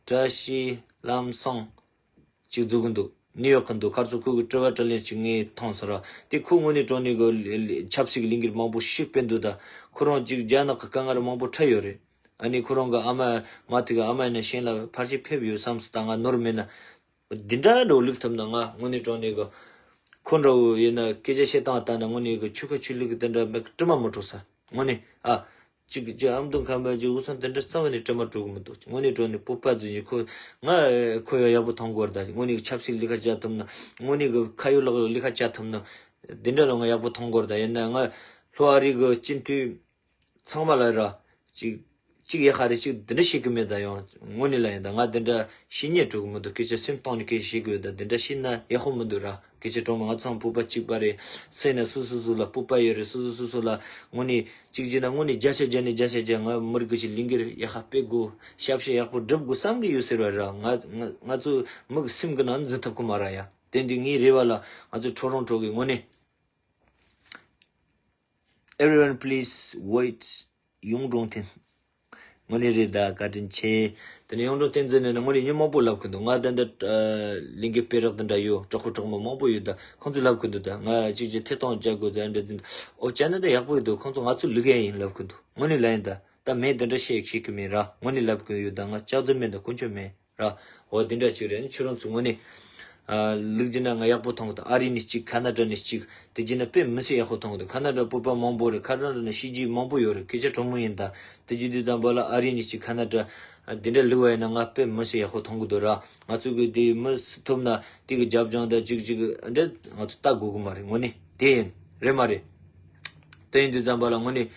བཀྲ་ཤིས་ལམ་སང་ཅིག་འཛུགས་གི་འདུག་ནིའུ་ཡོག་གི་འདུག་ཁར་ཚོ་ཁོ་གི་དྲི་བ་དྲིས་ལན་ཅིག་ངས་མཐོང་སོང་ར། དེ་ཁོ་དངོས་གནས་དྲང་གནས་གི་ཆབ་སྲིད་ཀྱི་ལས་འགུལ་མང་པོ་ཞིག་སྤེལ་འདུག་ད་ཁོ་རང་ཅིག་རྒྱ་ནག་གི་དཀའ་ངལ་མང་པོ་འཕྲད་ཡོད་རེད། ཨ་ནི་ཁོ་རང་གི་ཨ་མ་མ་ཐུག་གི་ཨ་མ་ཡིན་ན་ཤིང་ལ་ཕལ་ཆེར་ཕེབས་ཡོད་བསམ་སོང་། ད་ང་ནོར་མེད་ན། འདི་འདྲ་འགྲོ་ལུགས་ཐུབ་ན་ང་དངོས་གནས་དྲང་གནས་གི་ཁོ་འདྲ་བོ་ཡིན་ན་སྐད་ཆ་བཤད་སྟངས་ལྟ་ན་དངོས་གནས་གི་ཆོལ་ཁ་ཆོས་ལུགས་གི་དེ་འདྲ་མེད་གི་དྲི་མ་མི་འཕྲོ་ས། དངོས་གནས་ཨ། གཅིག་གི་ཨ་མདོ་ཁམས་པ་ཅིག་འུ་ཚང་དེ་འདྲ་རྩ་བ་ནས་དྲི་མ་འགྲོ་གི་མི་འདུག་དངོས་གནས་དྲང་གནས་སྤོབས་པ་རྫུན་གྱི་ཁོ་ང་ཁོ་ཡང་ཡག་པོ་མཐོང་དགོས་རེད། ད་དངོས་གནས་གི་ཆབ་སྲིད་ལས་ཀ་བྱ་ཐུབ་ན། དངོས་གནས་གི་ཁ་ཡོད་ལག་ཡོད་ལས་ཀ་བྱ་ཐུབ་ན། འདི་འདྲ་ལ་ང་ཡག་པོ་མཐོང་དགོས་རེད། ད་ཡིན་ན་ང་ལྷོ་ཨ་རི་གི་སྤྱི་འཐུས་ཚང་མ་ལ་ར། གཅིག་གཅིག་ཡག་ཧ་རེ་གཅིག་འདི་འདྲ་བཤད་གི་མེད། ད་ཡང་དངོས་གནས་ལ་ཡིན་ད་ང་འདི་འདྲ་བཤད་སྙིང་བྲོ་གི་མི་འདུག་སྐད་ཆ་སེམས་གཏིང་ནས་སྐད་བཤད་གི་ཡོད། ད་འདི་འདྲ་བཤད་ན་ཡག་པོ་མི་འདུག་ར། སྐད་ཆ་དྲང་མོ་ང་ཚང་བོད་པ་གཅིག་པ་རེད། སེམས་ན་སོ་སོ་སོ་ལ་སྤོབས་པ་ཡོད་རེད། སོ་སོ་སོ་སོ་ལ་དངོས་གནས་གཅིག་བྱས་ན་དངོས་གནས་བརྒྱ་ཆ་བརྒྱ་ནས་བརྒྱ་ཆ་བརྒྱ་ང་མི་རིགས་ཀྱི་ལས་འགུལ་ཡག་ཧ་སྤེལ་དགོས། ཞབས་ཞུ་ཡག་པོ་སྒྲུབ་དགོས་བསམ་གི་ཡོད་ཟེར་བ་ར། ང་ང་ང་ཚོ་མི་གི་སེམས་གི་ནང་འཛུལ་ཐུབ་གི་མ་ར་ཡ། དེ་འདི་ངའི་རེ་བ་ལ་ང་ཚོ་ཁྲོ་རོང་ཁྲོ་གི་དངོས་གནས། Everyone please wait. གཡུང་དྲུང་བསྟན། དངོས་གནས་རེད་ད། བཀའ་དྲིན་ཆེ། དེ་ནས་གཡུང་དྲུང་བསྟན་འཛིན་ནས་དངོས་གནས་མི་མང་པོ་ལབ་གི་འདུག་ང་ད་འདི་ལས་འགུལ་སྤེལ་རོགས་འདི་འདྲ་ཡོད། དྲག་པོ་དྲག་མོ་མང་པོ་ཡོད་ད། ཁོང་ཚོས་ལབ་གི་འདུག་ད་ང་གཅིག་གཅིག་ཐད་གཏོང་བྱ་དགོས་ད་འདྲ་འདི་འདྲ། ཨོ་ཅ་ནི་ད་ཡག་པོ་ཡོད་འདུག་ཁོང་ཚོ་ང་ཚོ་ལུག་ཡ་ཡིན་ལབ་གི་འདུག་དངོས་གནས་ལ་ཡིན་ད། ད་མེད་འདི་འདྲ་བཤད་ཤེས་གི་མེད་ར། དངོས་གནས་ལབ་གི་ཡོད་ད། ང་ལྕགས་རྫུན་མེད་ད། དཀོན་མཆོག་མེད། ར། འོ་དེ་འདྲ་ཅིག་རེད། ཁྱོད་རང་ཚོ་དངོས་གནས། ཨ། ལུག་རྒྱུ་ན་ང་ཡག་པོ་མཐོང་གི་འདུག་ཨ་རི་ནས་གཅིག་ཁ་ན་ཌ་ནས་གཅིག་དེ་རྒྱུ་ན་དཔེ་མི་སྲིད་ཡག་པོ་མཐོང་གི་འདུག་ཁ་ན་ཌ་བོད་པ་མང་པོ་རེད། ཁ་ན་ཌ་ནས་གཤིས་རྒྱུད་མང་པོ་ཡོད་རེད། སྐད་ཆ་དྲང་མོ་ཡིན་ད། དེ་རྒྱུ་དུས་ཙམ་པ་ལ་ཨ་རི་ནས་གཅིག་ཁ་ན་ཌ། ཨ། དེ་འདྲ་ལུག་བ་ཡིན་ན་ང་དཔེ་མི་སྲིད་ཡག་པོ་མཐོང་གི་འདུག་ར། ང་ཚོ་གི་དེ་མི་ཐུབ་ན་དེ་གི་རྒྱབ་ལྗོངས་དང་གཅིག་གཅིག་འདྲ་ང་ཚོ་ལྟ་དགོས་གི་མ་རེད། དངོས་གནས་དེ་ཡིན་རེད་མ་རེད། དེ་ཡིན་དུས་ཙམ་པ་ལ་དངོས་གནས་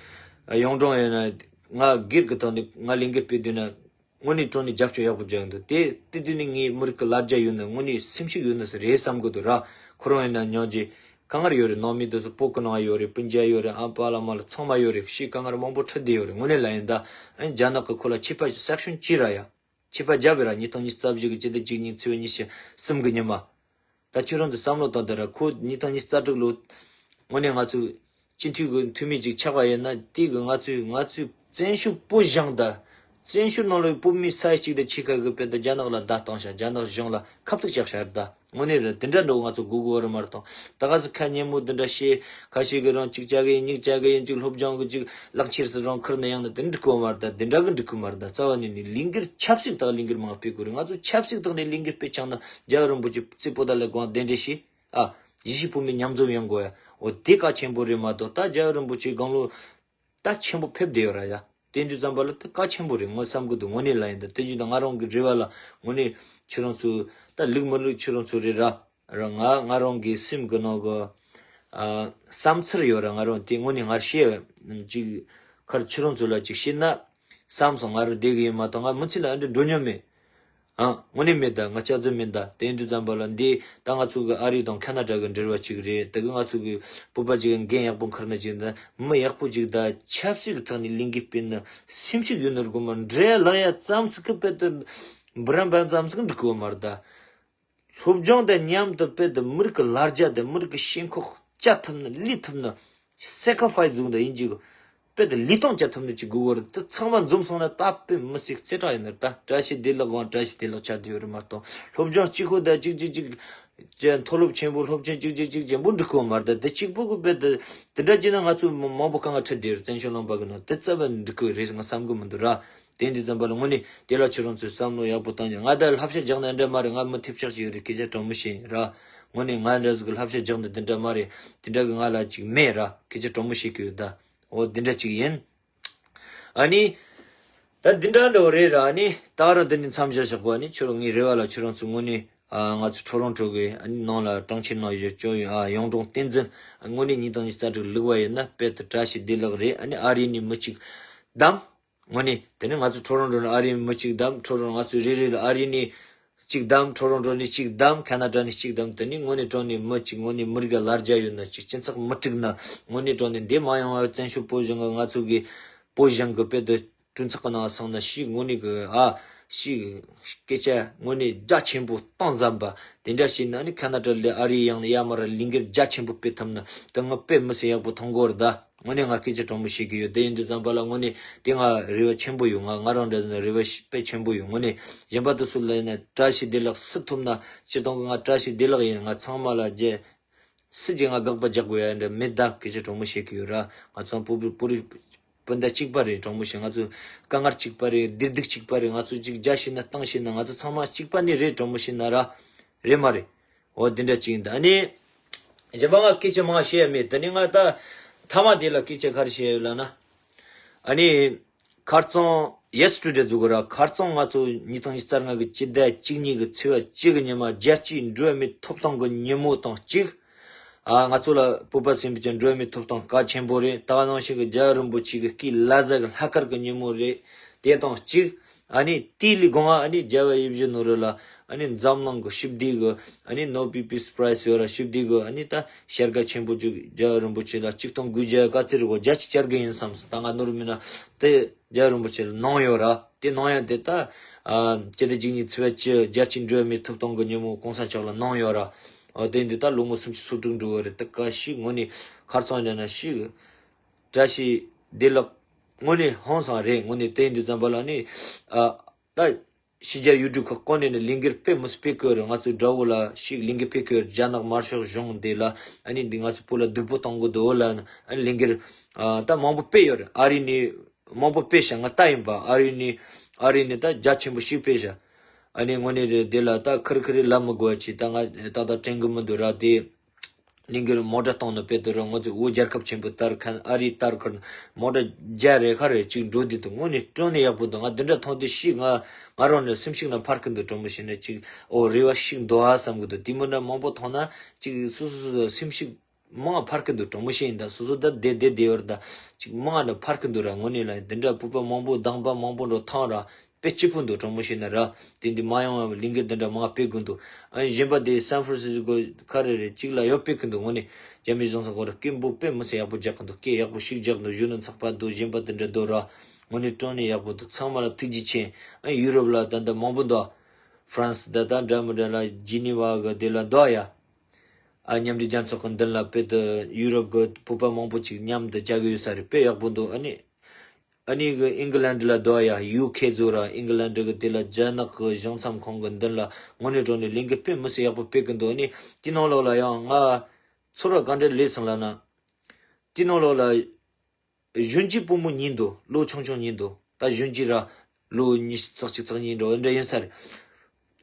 གཡུང་དྲུང་ཡིན་ན། ང་སྒེར་གི་ཐོག་ནས་ང་ལས་འགུལ་སྤེལ་དུས་ན། དངོས་གནས་དྲང་གནས་རྒྱབ་སྐྱོར་ཡག་པོ་རྒྱག་གི་འདུག་དེ་དེ་དུས་ནས་ངའི་མི་རིགས་ཀྱི་ལ་རྒྱ་ཡོད་ན་དངོས་གནས་སེམས་ཤུགས་ཡོད་ན་ཟེར་རེད་བསམ་གི་འདུག་ར། ཁོ་རང་ཡིན་ན་ཉོན་ཅིག་དཀའ་ངལ་ཡོད་རེད། ནང་མི་དེ་ཚོ་བོད་ཀྱི་ནང་ཡོད་རེད། སྤུན་ཀྱག་ཡོད་རེད། ཨ་ཕ་ལ་མ་ལ་ཚང་མ་ཡོད་རེད། ཤི་དཀའ་ངལ་མང་པོ་འཕྲད་བསྡད་ཡོད་རེད། དངོས་གནས་ལ་ཡིན་ད། ཨ་ནི་རྒྱ་ནག་གི་ཁོ་ལ་ཆད་པ་སེག་ཤན་གཅིག་ར་ཡ། ཆད་པ་བརྒྱབ་པས་ར། ཉིས་སྟོང་ཉི་ཤུ་རྩ་བཞི་གི་སྤྱི་ཟླ་བཅུ་གཉིས་ཚེས་ཉི་ཤུ་གསུམ་གི་ཉི་མ། ད་ཁྱོད་རང་ཚོ་བསམ་བློ་བཏང་དེ་ར། ཁོ་ཉིས་སྟོང་ཉི་ཤུ་རྩ་དྲུག་ལོ། དངོས་གནས་ང་ཚོས་སྤྱི་འཐུས་ཀྱི་འཐུས་མི་ཅིག་ཆགས་པ་ཡིན་ན། དེ་གི་ང་ཚོས་ང་ཚོས་བཙན་བྱོལ་བོད་གཞུང་དང་། བཙན་བྱོལ་ནང་ལོགས་བོད་མི་ས་ཡ་གཅིག་དང་ཕྱེད་ཀ་གི་དཔེ་ད་རྒྱ་ནག་ལ་བརྡ་བཏང་ཤག་རྒྱ་ནག་གཞུང་ལ་ཁ་གཏུག་བྱས་ཤག་ད། དངོས་གནས་རེད། དེ་འདྲ་འགྲོ་ང་ཚོ་དགོས་དགོས་རེད་མ་གཏོགས། ད་ག་ཟེ་ཁ་སྙན་མོ་འདི་འདྲ་བཤད། ཁ་ཤས་ཀྱིས་རང་གཅིག་བྱ་གི་ཡིན། གཉིས་བྱ་གི་ཡིན། གཅིག་སློབ་སྦྱོང་གི་གཅིག་ལག་ཁྱེར་སུ་རང་ཁུར་ནས་ཡང་ན་དེ་འགྲིག་གི་མ་རེད་ད། དེ་འདྲ་གི་འགྲིག་གི་མ་རེད་ད། རྩ་བ་ནས་ནི་ལས་འགུལ་ཆབ་སྲིད་དང་ལས་འགུལ་མང་སྤེལ་དགོས་རེད། ང་ཚོ་ཆབ་སྲིད་དང་ནས་ལས་འགུལ་སྤེལ་ཆགས་ན་རྒྱལ་བ་རིན་པོ་ཆེ་རྩེ་པོ་ཏ་ལ་དགོངས་གདན་འདྲེན་ཞུས། ཨ། གཞིས་བྱེས་བོད་མི་མཉམ་འཛོམས་ཡོང་དགོས་ཡ། འོ་དེ་གལ་ཆེན་པོ་རེད་མ་གཏོགས། ད་རྒྱལ་བ་རིན་པོ་ཆེའི་དགུང་ལོ་ད་ཆེན་པོ་ཕེབས་བསྡད་ཡོད་ར་ཡ། དེ་དུས་ཙམ་པ་ལ་ད་གལ་ཆེན་པོ་རེད་ངོ་བསམ་གི་འདུག་དངོས་གནས་ལ་ཡིན་ད། དེ་བཞིན་ད་ང་རང་གི་རེ་བ་ལ་དངོས་གནས་ཁྱོད་རང་ཚོ་ད་ལུག་མི་ལུག་ཁྱོད་རང་ཚོ་རེད་ར། ར་ང་ང་རང་གི་སེམས་གི་ནང་གི་ཨ་བསམ་ཚུལ་ཡོད་ར། ང་རང་དེ་དངོས་གནས་ང་བཤད་ཅིག་ཁར་ཁྱོད་རང་ཚོ་ལ་ཅིག་བཤད་ན་བསམ་སོང་། ང་རང་བསྡད་གི་ཡིན་མ་གཏོགས་ང་མི་ཚེ་ལ་ཨ་འདྲ་འགྲོ་མྱོང་མེད། ཨང་། དངོས་གནས་མེད་ད། ང་ལྕགས་རྫུན་མིན་ད། དེ་ཡིན་དུས་ཙམ་པ་ལ་འདི་ད་ང་ཚོ་གི་ཨ་རི་དང་ཁ་ན་ཌ་གི་འབྲེལ་བ་ཅིག་རེད། དེ་གི་ང་ཚོ་གི་བོད་པ་ཅིག་གི་འགན་ཡག་པོ་འཁུར་ན་ཅིག་ད། མི་ཡག་པོ་ཅིག་ད། ཆབ་སྲིད་ཀྱི་ཐོག་ནས་ལས་འགུལ་སྤེལ་ན་སེམས་ཤུགས་ཡོད་ནོ་དགོས་མ། འདྲེ་ལངས་ཡ་ཙམ་ཟིག་གི་དཔེ་དེ་འབུ་རམ་འབབ་ཙམ་ཟིག་འགྲིག་གི་ཡོད་མ་རེད་ད། སློབ་སྦྱོང་དང་མཉམ་དུ་དཔེ་དེ་མི་རིགས་ཀྱི་ལ་རྒྱ་དང་མི་རིགས་ཀྱི་ཞེན་ཁོག་བཅའ་ཐུབ་ན། ལས་ཐུབ་ན། སེ་ཀ་ཕའི་ཟུག་འདྲ་ཡིན་གྱི། དཔེ་དེ་ལུས་སྟོང་བཅའ་ཐུབ་ནི་ཅིག་དགོས་གོ་རེད། དེ་ཚང་མ་འཛོམས་སོང་ན་ད་དཔེ་མི་སྲིད་རྩེ་གྲགས་ཡིན་ནི་རེད་ད། བཀྲ་ཤིས་བདེ་ལེགས་དབང་བཀྲ་ཤིས་བདེ་ལེགས་ཆགས་བསྡད་ཡོད་རེད་མ་གཏོགས། སློབ་སྦྱོང་གཅིག་པོ་དང་གཅིག་གཅིག་གཅིག་ཅན་མཐོ་སློབ་ཆེན་པོ་སློབ་ཆེན་གཅིག་གཅིག་གཅིག་ཅན་པོ་འགྲིག་གི་མ་རེད་ད། དེ་གཅིག་པོ་གི་དཔེ་དེ་དེ་འདྲ་བྱས་ན་ང་ཚོ་མང་པོ་དཀའ་ངལ་འཕྲད་བསྡད་ཡོད་རེད། བཙན་བྱོལ་ལུང་པ་གི་ནང་དེ་རྩ་བ་ནས་འགྲིག་གི་རེད་ང་བསམ་གི་མི་འདུག་ར། དེ་འདི་ཙམ་པ་ལ་དངོས་གནས་དེ་ལ་ཁྱོད་རང་ཚོས་བསམ་བློ་ཡག་པོ་བཏང་ཡོང་། ང་ད་བསླབ་བྱ་རྒྱག་ནི་འདྲ་མ་རེད། ང་མི་ཐེབས་ཆག་ཅིག་རེད། སྐད་ཆ་དྲང་མོ་བཤད་ཡིན་ར། དངོས་གནས་ང་འདྲ་ཟིག་གི་བསླབ་བྱ་རྒྱག་ནི་འདི་འདྲ་མ་རེད། དེ་འདྲ་གི་ང་ལ་ཅིག་མེད་ར། སྐད་ཆ་དྲང་མོ་བཤད་གི་ཡོད་ད། འོ་འདི་འདྲ་ཅིག་ཡིན། ཨ་ནི། ད་འདི་འདྲ་འདྲ་བོ་རེད་ར། ཨ་ནི་ད་ག་རང་འདི་ནས་མཚམས་བཞག་བཞག་གོ་ཨ་ནི་ཁྱོད་རང་ངའི་རེ་བ་ལ་ཁྱོད་རང་ཚོ་དངོས་གནས་ཨ་ང་ཚོ་ཊོ་རོན་ཊོ་གི་ཨ་ནི་ནང་ལ་གྲོང་ཁྱེར་ནང་ཡོད་ཅོ་ཡོད་ཨ་གཡུང་དྲུང་བསྟན་འཛིན་དངོས་གནས་ཉིས་སྟོང་ཉི་ཤུ་རྩ་དྲུག་ལུག་པ་ཡིན་ན་དཔེ་དེ་བཀྲ་ཤིས་བདེ་ལེགས་རེད། ཨ་ནི་ཨ་རི་ནས་མི་གཅིག་བདམས། དངོས་གནས་དེ་ནས་ང་ཚོ་ཊོ་རོན་ཊོ་ནས་ཨ་རིའི་མི་གཅིག་བདམས། ཊོ་རོན་ང་ཚོའི་རེ་རེ་ལ་ཨ་རི་ནས་གཅིག་བདམས། ཊོ་རོན་ཊོ་ནས་གཅིག་བདམས། ཁ་ན་ཌ་ནས་གཅིག་བདམས། དེ་ནས་དངོས་གནས་དྲང་གནས་མི་གཅིག་དངོས་གནས་མི་རིགས་ལ་ལ་རྒྱ་ཡོད་ན་ཅིག་སྤྱི་ཚོགས་མི་དཀྲུག་ན་དངོས་གནས་དྲང་གནས་འདི་མ་ཡོང་བ་བཙན་བྱོལ་བོད་གཞུང་གི་ང་ཚོ་གི་བོད་གཞུང་གི་དཔེ་དེ་གྲོས་ཚོགས་ཀྱི་ནང་སོང་ན་ཤི་དངོས་གནས་གི་ཨ་ཤི་སྐད་ཆ་དངོས་གནས་རྒྱ་ཆེན་པོ་གཏོང་བསམ་པ་དེ་འདྲ་བྱས་ན་ནི་ཁ་ན་ཌ་ལས་ཨ་རི་ཡང་ན་ཡར་མར་ལས་འགུལ་རྒྱ་ཆེན་པོ་སྤེལ་ཐུབ་ན་དེ་ང་དཔེ་མི་སྲིད་ཡག་པོ་མཐོང་གི་ཡོད་རེད་ད། དངོས་གནས་ང་སྐད་ཆ་དྲང་མོ་བཤད་ཀྱི་ཡོད། དེ་ཡིན་དུས་ཙམ་པ་ལ་དངོས་གནས་དེ་ང་རེ་བ་ཆེན་པོ་ཡོད། ང་ང་རང་འདྲ་ཟེར་ན་རེ་བ་དཔེ་ཆེན་པོ་ཡོད། དངོས་གནས་གཞན་པ་དེ་ཚོ་ལ་ཡིན་ན་བཀྲ་ཤིས་བདེ་ལེགས་སུ་ཐུབ་ན་སྤྱིར་བཏང་གི་ང་བཀྲ་ཤིས་བདེ་ལེགས་ཡིན། ང་ཚང་མ་ལ་རྒྱལ་སྲིད་ཀྱི་ང་དགག་པ་རྒྱག་དགོས་ཡ་འདྲ་མེད་ད། སྐད་ཆ་དྲང་མོ་བཤད་ཀྱི་ཡོད་ར། ང་ཚང་བོད་པའི་བོད་རིགས་སྤུན་ཟླ་གཅིག་པ་རེད། དྲང་མོ་བཤད་ང་ཚོ་དཀའ་ངལ་གཅིག་པ་རེད། བདེ་སྡུག་གཅིག་པ་རེད། ང་ཚོ་གཅིག་རྒྱ་བཤད་ན་སྟངས་བཤད་ན་ང་ཚོ་ཚང་མ་གཅིག་པ་ནི་རེད། དྲང་མོ་བཤད་ན་ར་རེད་མ་རེད། འོ་དེ་འདྲ་ཅིག་ཡིན་ད། ཨ་ནི་གཞན་པ་ང་སྐད་ཆ་མང་བཤད་ཡ་མེད། ད་ནི་ང་ད་མཐའ་མ་དེ་ལ་སྐད་ཆ་ག་རེ་བཤད་ཡ་ཡོད་ལབ་ན། ཨ་ནི་ཁ་རྩང་ཡེ་སི་ཊར་ཌེ་ཟེར་གོ་ར། ཁ་རྩང་ང་ཚོ་ཉིས་སྟོང་ཉི་ཤུ་རྩ་ལྔ་གི་སྤྱི་ཟླ་བཅུ་གཉིས་གི་ཚེས་པ་བཅུ་གི་ཉི་མ་རྒྱལ་སྤྱིའི་འགྲོ་བ་མིའི་ཐོབ་ཐང་གི་ཉིན་མོ་དང་གཅིག་ཨ་ང་ཚོ་ལ་བོད་པ་སེམས་ཅན་འགྲོ་བ་མིའི་ཐོབ་ཐང་གལ་ཆེན་པོ་རེད། ད་ག་ནང་བཞིན་གྱི་རྒྱལ་བ་རིན་པོ་ཆེ་གི་སྐུའི་བླ་གཟའ་གི་ལྷག་དཀར་གྱི་ཉིན་མོ་རེད། དེ་དང་གཅིག་ཨ་ནི་དེ་ལས་དགོང་ཨ་ནི་རྒྱལ་བ་ཡིད་བཞིན་ནོར་བུ་ལ་ཨ་ནི་འཛམ་གླིང་གི་ཞི་བདེ་གི་ཨ་ནི་ནོ་བེལ་པིས་པི་རའི་ཛི་ཡོད་ར། ཞི་བདེ་གི་ཨ་ནི་ད་བྱ་དགའ་ཆེན་པོ་ཅིག་རྒྱལ་བ་རིན་པོ་ཆེ་ལ་ཆིག་སྟོང་དགུ་བརྒྱ་ག་ཚོད་རེད་གོ་བརྒྱ་ཆིག་བཅར་གི་ཡིན་བསམ་སོང་། ད་ང་ནོར་མིན་ན་དེ་རྒྱལ་བ་རིན་པོ་ཆེ་ལ་གནང་ཡོད་ར། དེ་གནང་ཡ་དེ་ད་ཨ་སྤྱི་ཟླ་བཅུ་གཉིས་ཚེས་པ་བཅུ་རྒྱལ་སྤྱིའི་འགྲོ་བ་མིའི་ཐོབ་ཐང་གི་ཉིན་མོ་གོང་ས་མཆོག་ལ་གནང་ཡོད་ར། ཨ་དེ་འདི་ད་ལོ་ངོ་སུམ་ཅུ་སོ་དྲུག་འགྲོ་གི་རེད། ད་ག་ཤི་དངོས་གནས་ཁ་རྩང་འདྲ་ན་ཤི། བཀྲ་ཤིས་བདེ་ལེགས། དངོས་གནས་ཧང་སང་རེད། དངོས་གནས་དེ་ཡིན་དུས་ཙམ་པ་ལ་ནི་ཨ་ད་ཕྱི་རྒྱལ་ཡུལ་གྲུ་ཁག་ཁོ་ནས་ནི་ལས་འགུལ་དཔེ་མི་སྲིད་སྤེལ་གི་ཡོད་རེད། ང་ཚོའི་དགྲ་བོ་ལ་ཞིག་ལས་འགུལ་སྤེལ་གི་ཡོད་རེད། རྒྱ་ནག་དམར་ཤོག་གཞུང་འདི་ལ་ཨ་ནི་འདི་ང་ཚོའི་བོད་ལ་སྡུག་པོ་གཏོང་གི་འདུག་འོ་ལ་ཨ་ནི་ལས་འགུལ་ཨ་ད་མང་པོ་སྤེལ་ཡོད་རེད། ཨ་རི་ནས་མང་པོ་སྤེལ་ཤག་ང་ལྟ་ཡིན་པ། ཨ་རི་ནས་ཨ་རི་ནས་ད་རྒྱ་ཆེན་པོ་ཞིག་སྤེལ་ཤག་ཨ་ནི་དངོས་གནས་རེད། དེ་ལ་ད་ཁུར་ཁུར་ལབ་མི་དགོས་པ་ཅིག་ད་ང་ཏག་ཏག་དྲན་གི་མི་འདུག་ར། དེ་གླིང་གིར་མོ་ཊ་གཏོང་ནི་དཔེ་དེ་རུ་ང་ཚོའི་བོད་རྒྱལ་ཁབ་ཆེན་པོ་ལྟར་མཁན། ཨ་རི་ལྟར་མཁན། མོ་ཊ་བརྒྱ་རེ་ཁ་རེ་གཅིག་འགྲོ་དུས་དུ་དངོས་གནས་དྲང་གནས་ཡག་པོ་འདུག་ང་འདི་འདྲ་མཐོང་དུས་ཤིག་ང་ང་རང་ནས་སེམས་ཤིག་ན་འཕར་གི་འདུག་དྲང་མོ་བཤད་ན་ཅིག་ཨོ་རེ་བ་ཞིག་འདུག་ཨ་བསམ་གི་འདུག་དེ་མིན་ན་མང་པོ་མཐོང་ན་ཅིག་སོ་སོ་སོ་སོ་སེམས་ཤིག་མང་འཕར་གི་འདུག་དྲང་མོ་བཤད་ཡིན་ད། སོ་སོ་ད་བསྡད་བསྡད་བསྡད་ཡོད་རེད་ད། ཅིག་མང་ནས་འཕར་གི་འདུག་ར། དངོས་གནས་ལ་འདི་འདྲ་བོད་པ་མང་པོ་སྡང་པ་མང་པོ་འགྲོ་ཐང་ར། དཔེ་སྐྱིད་པོ་འདུག་དྲང་མོ་བཤད་ན་ར། དེ་འདི་མ་ཡོང་བ་ལས་འགུལ་འདི་འདྲ་མང་སྤེལ་དགོས་འདུག་ཨ་ནི་གཞན་པ་དེ་སན་ཧྥ་རན་སིས་ཀོ་ག་རེ་རེད་གཅིག་ལ་ཡོད་སྤེལ་གི་འདུག་དངོས་གནས་རྒྱ་མི་གཞུང་ཚང་ཁོ་ར་སྐད་འབོད་དཔེ་མི་སྲིད་ཡག་པོ་རྒྱག་གི་འདུག་སྐད་ཡག་པོ་ཞིག་རྒྱག་འདུག་གཞོན་ནུ་ཚོགས་པ་འདུག་གཞན་པ་དེ་འདྲ་འདུག་ར། དངོས་གནས་དྲང་གནས་ཡག་པོ་འདུག་ཚང་མ་ལ་ཐུགས་རྗེ་ཆེ། ཨ་ནི་ཡུ་རོབ་ལ་ད་ལྟ་མང་པོ་འདུག་ཧྥ་རན་སི་ད་ད་འདྲ་མི་འདྲ་ལ་ཇི་ནི་ཝ་གི་དེ་ལ་འདུག་ཡ། ཨ་མཉམ་འབྲེལ་རྒྱལ་ཚོགས་ཀྱི་མདུན་ལ་དཔེ་དེ་ཡུ་རོབ་ཀྱི་བོད་པ་མང་པོ་ཅིག་མཉམ་དུ་བཅར་གི་ཡོད་ས་རེད། དཔེ་ཡག་པོ་འདུག་ཨ་ནི། ཨ་ནི་གི་ཨིང་གི་ལན་ཌི་ལ་འདུག་ཡ། ཡུ་ཁེ་ཟེར་ར། ཨིང་གི་ལན་ཌི་གི་དེ་ལ་རྒྱ་ནག་གི་གཞུང་ཚབ་ཁང་གི་མདུན་ལ་དངོས་གནས་དྲང་གནས་ལས་འགུལ་དཔེ་མི་སྲིད་ཡག་པོ་སྤེལ་གི་འདུག་ཨ་ནི་དེའི་ནང་ལོགས་ལ་ཡང་ང་ཚོར་བ་ག་འདྲ་སླེབས་སོང་ལབ་ན། དེའི་ནང་ལོགས་ལ་གཞོན་སྐྱེས་བུ་མོ་གཉིས་འདུག་ལོ་ཆུང་ཆུང་གཉིས་འདུག་ད་གཞོན་སྐྱེས་ར་ལོ་ཉི་ཤུ་རྩ་གཅིག་རྩ་གཉིས་འགྲོ་འདྲ་ཡིན་ས་རེད།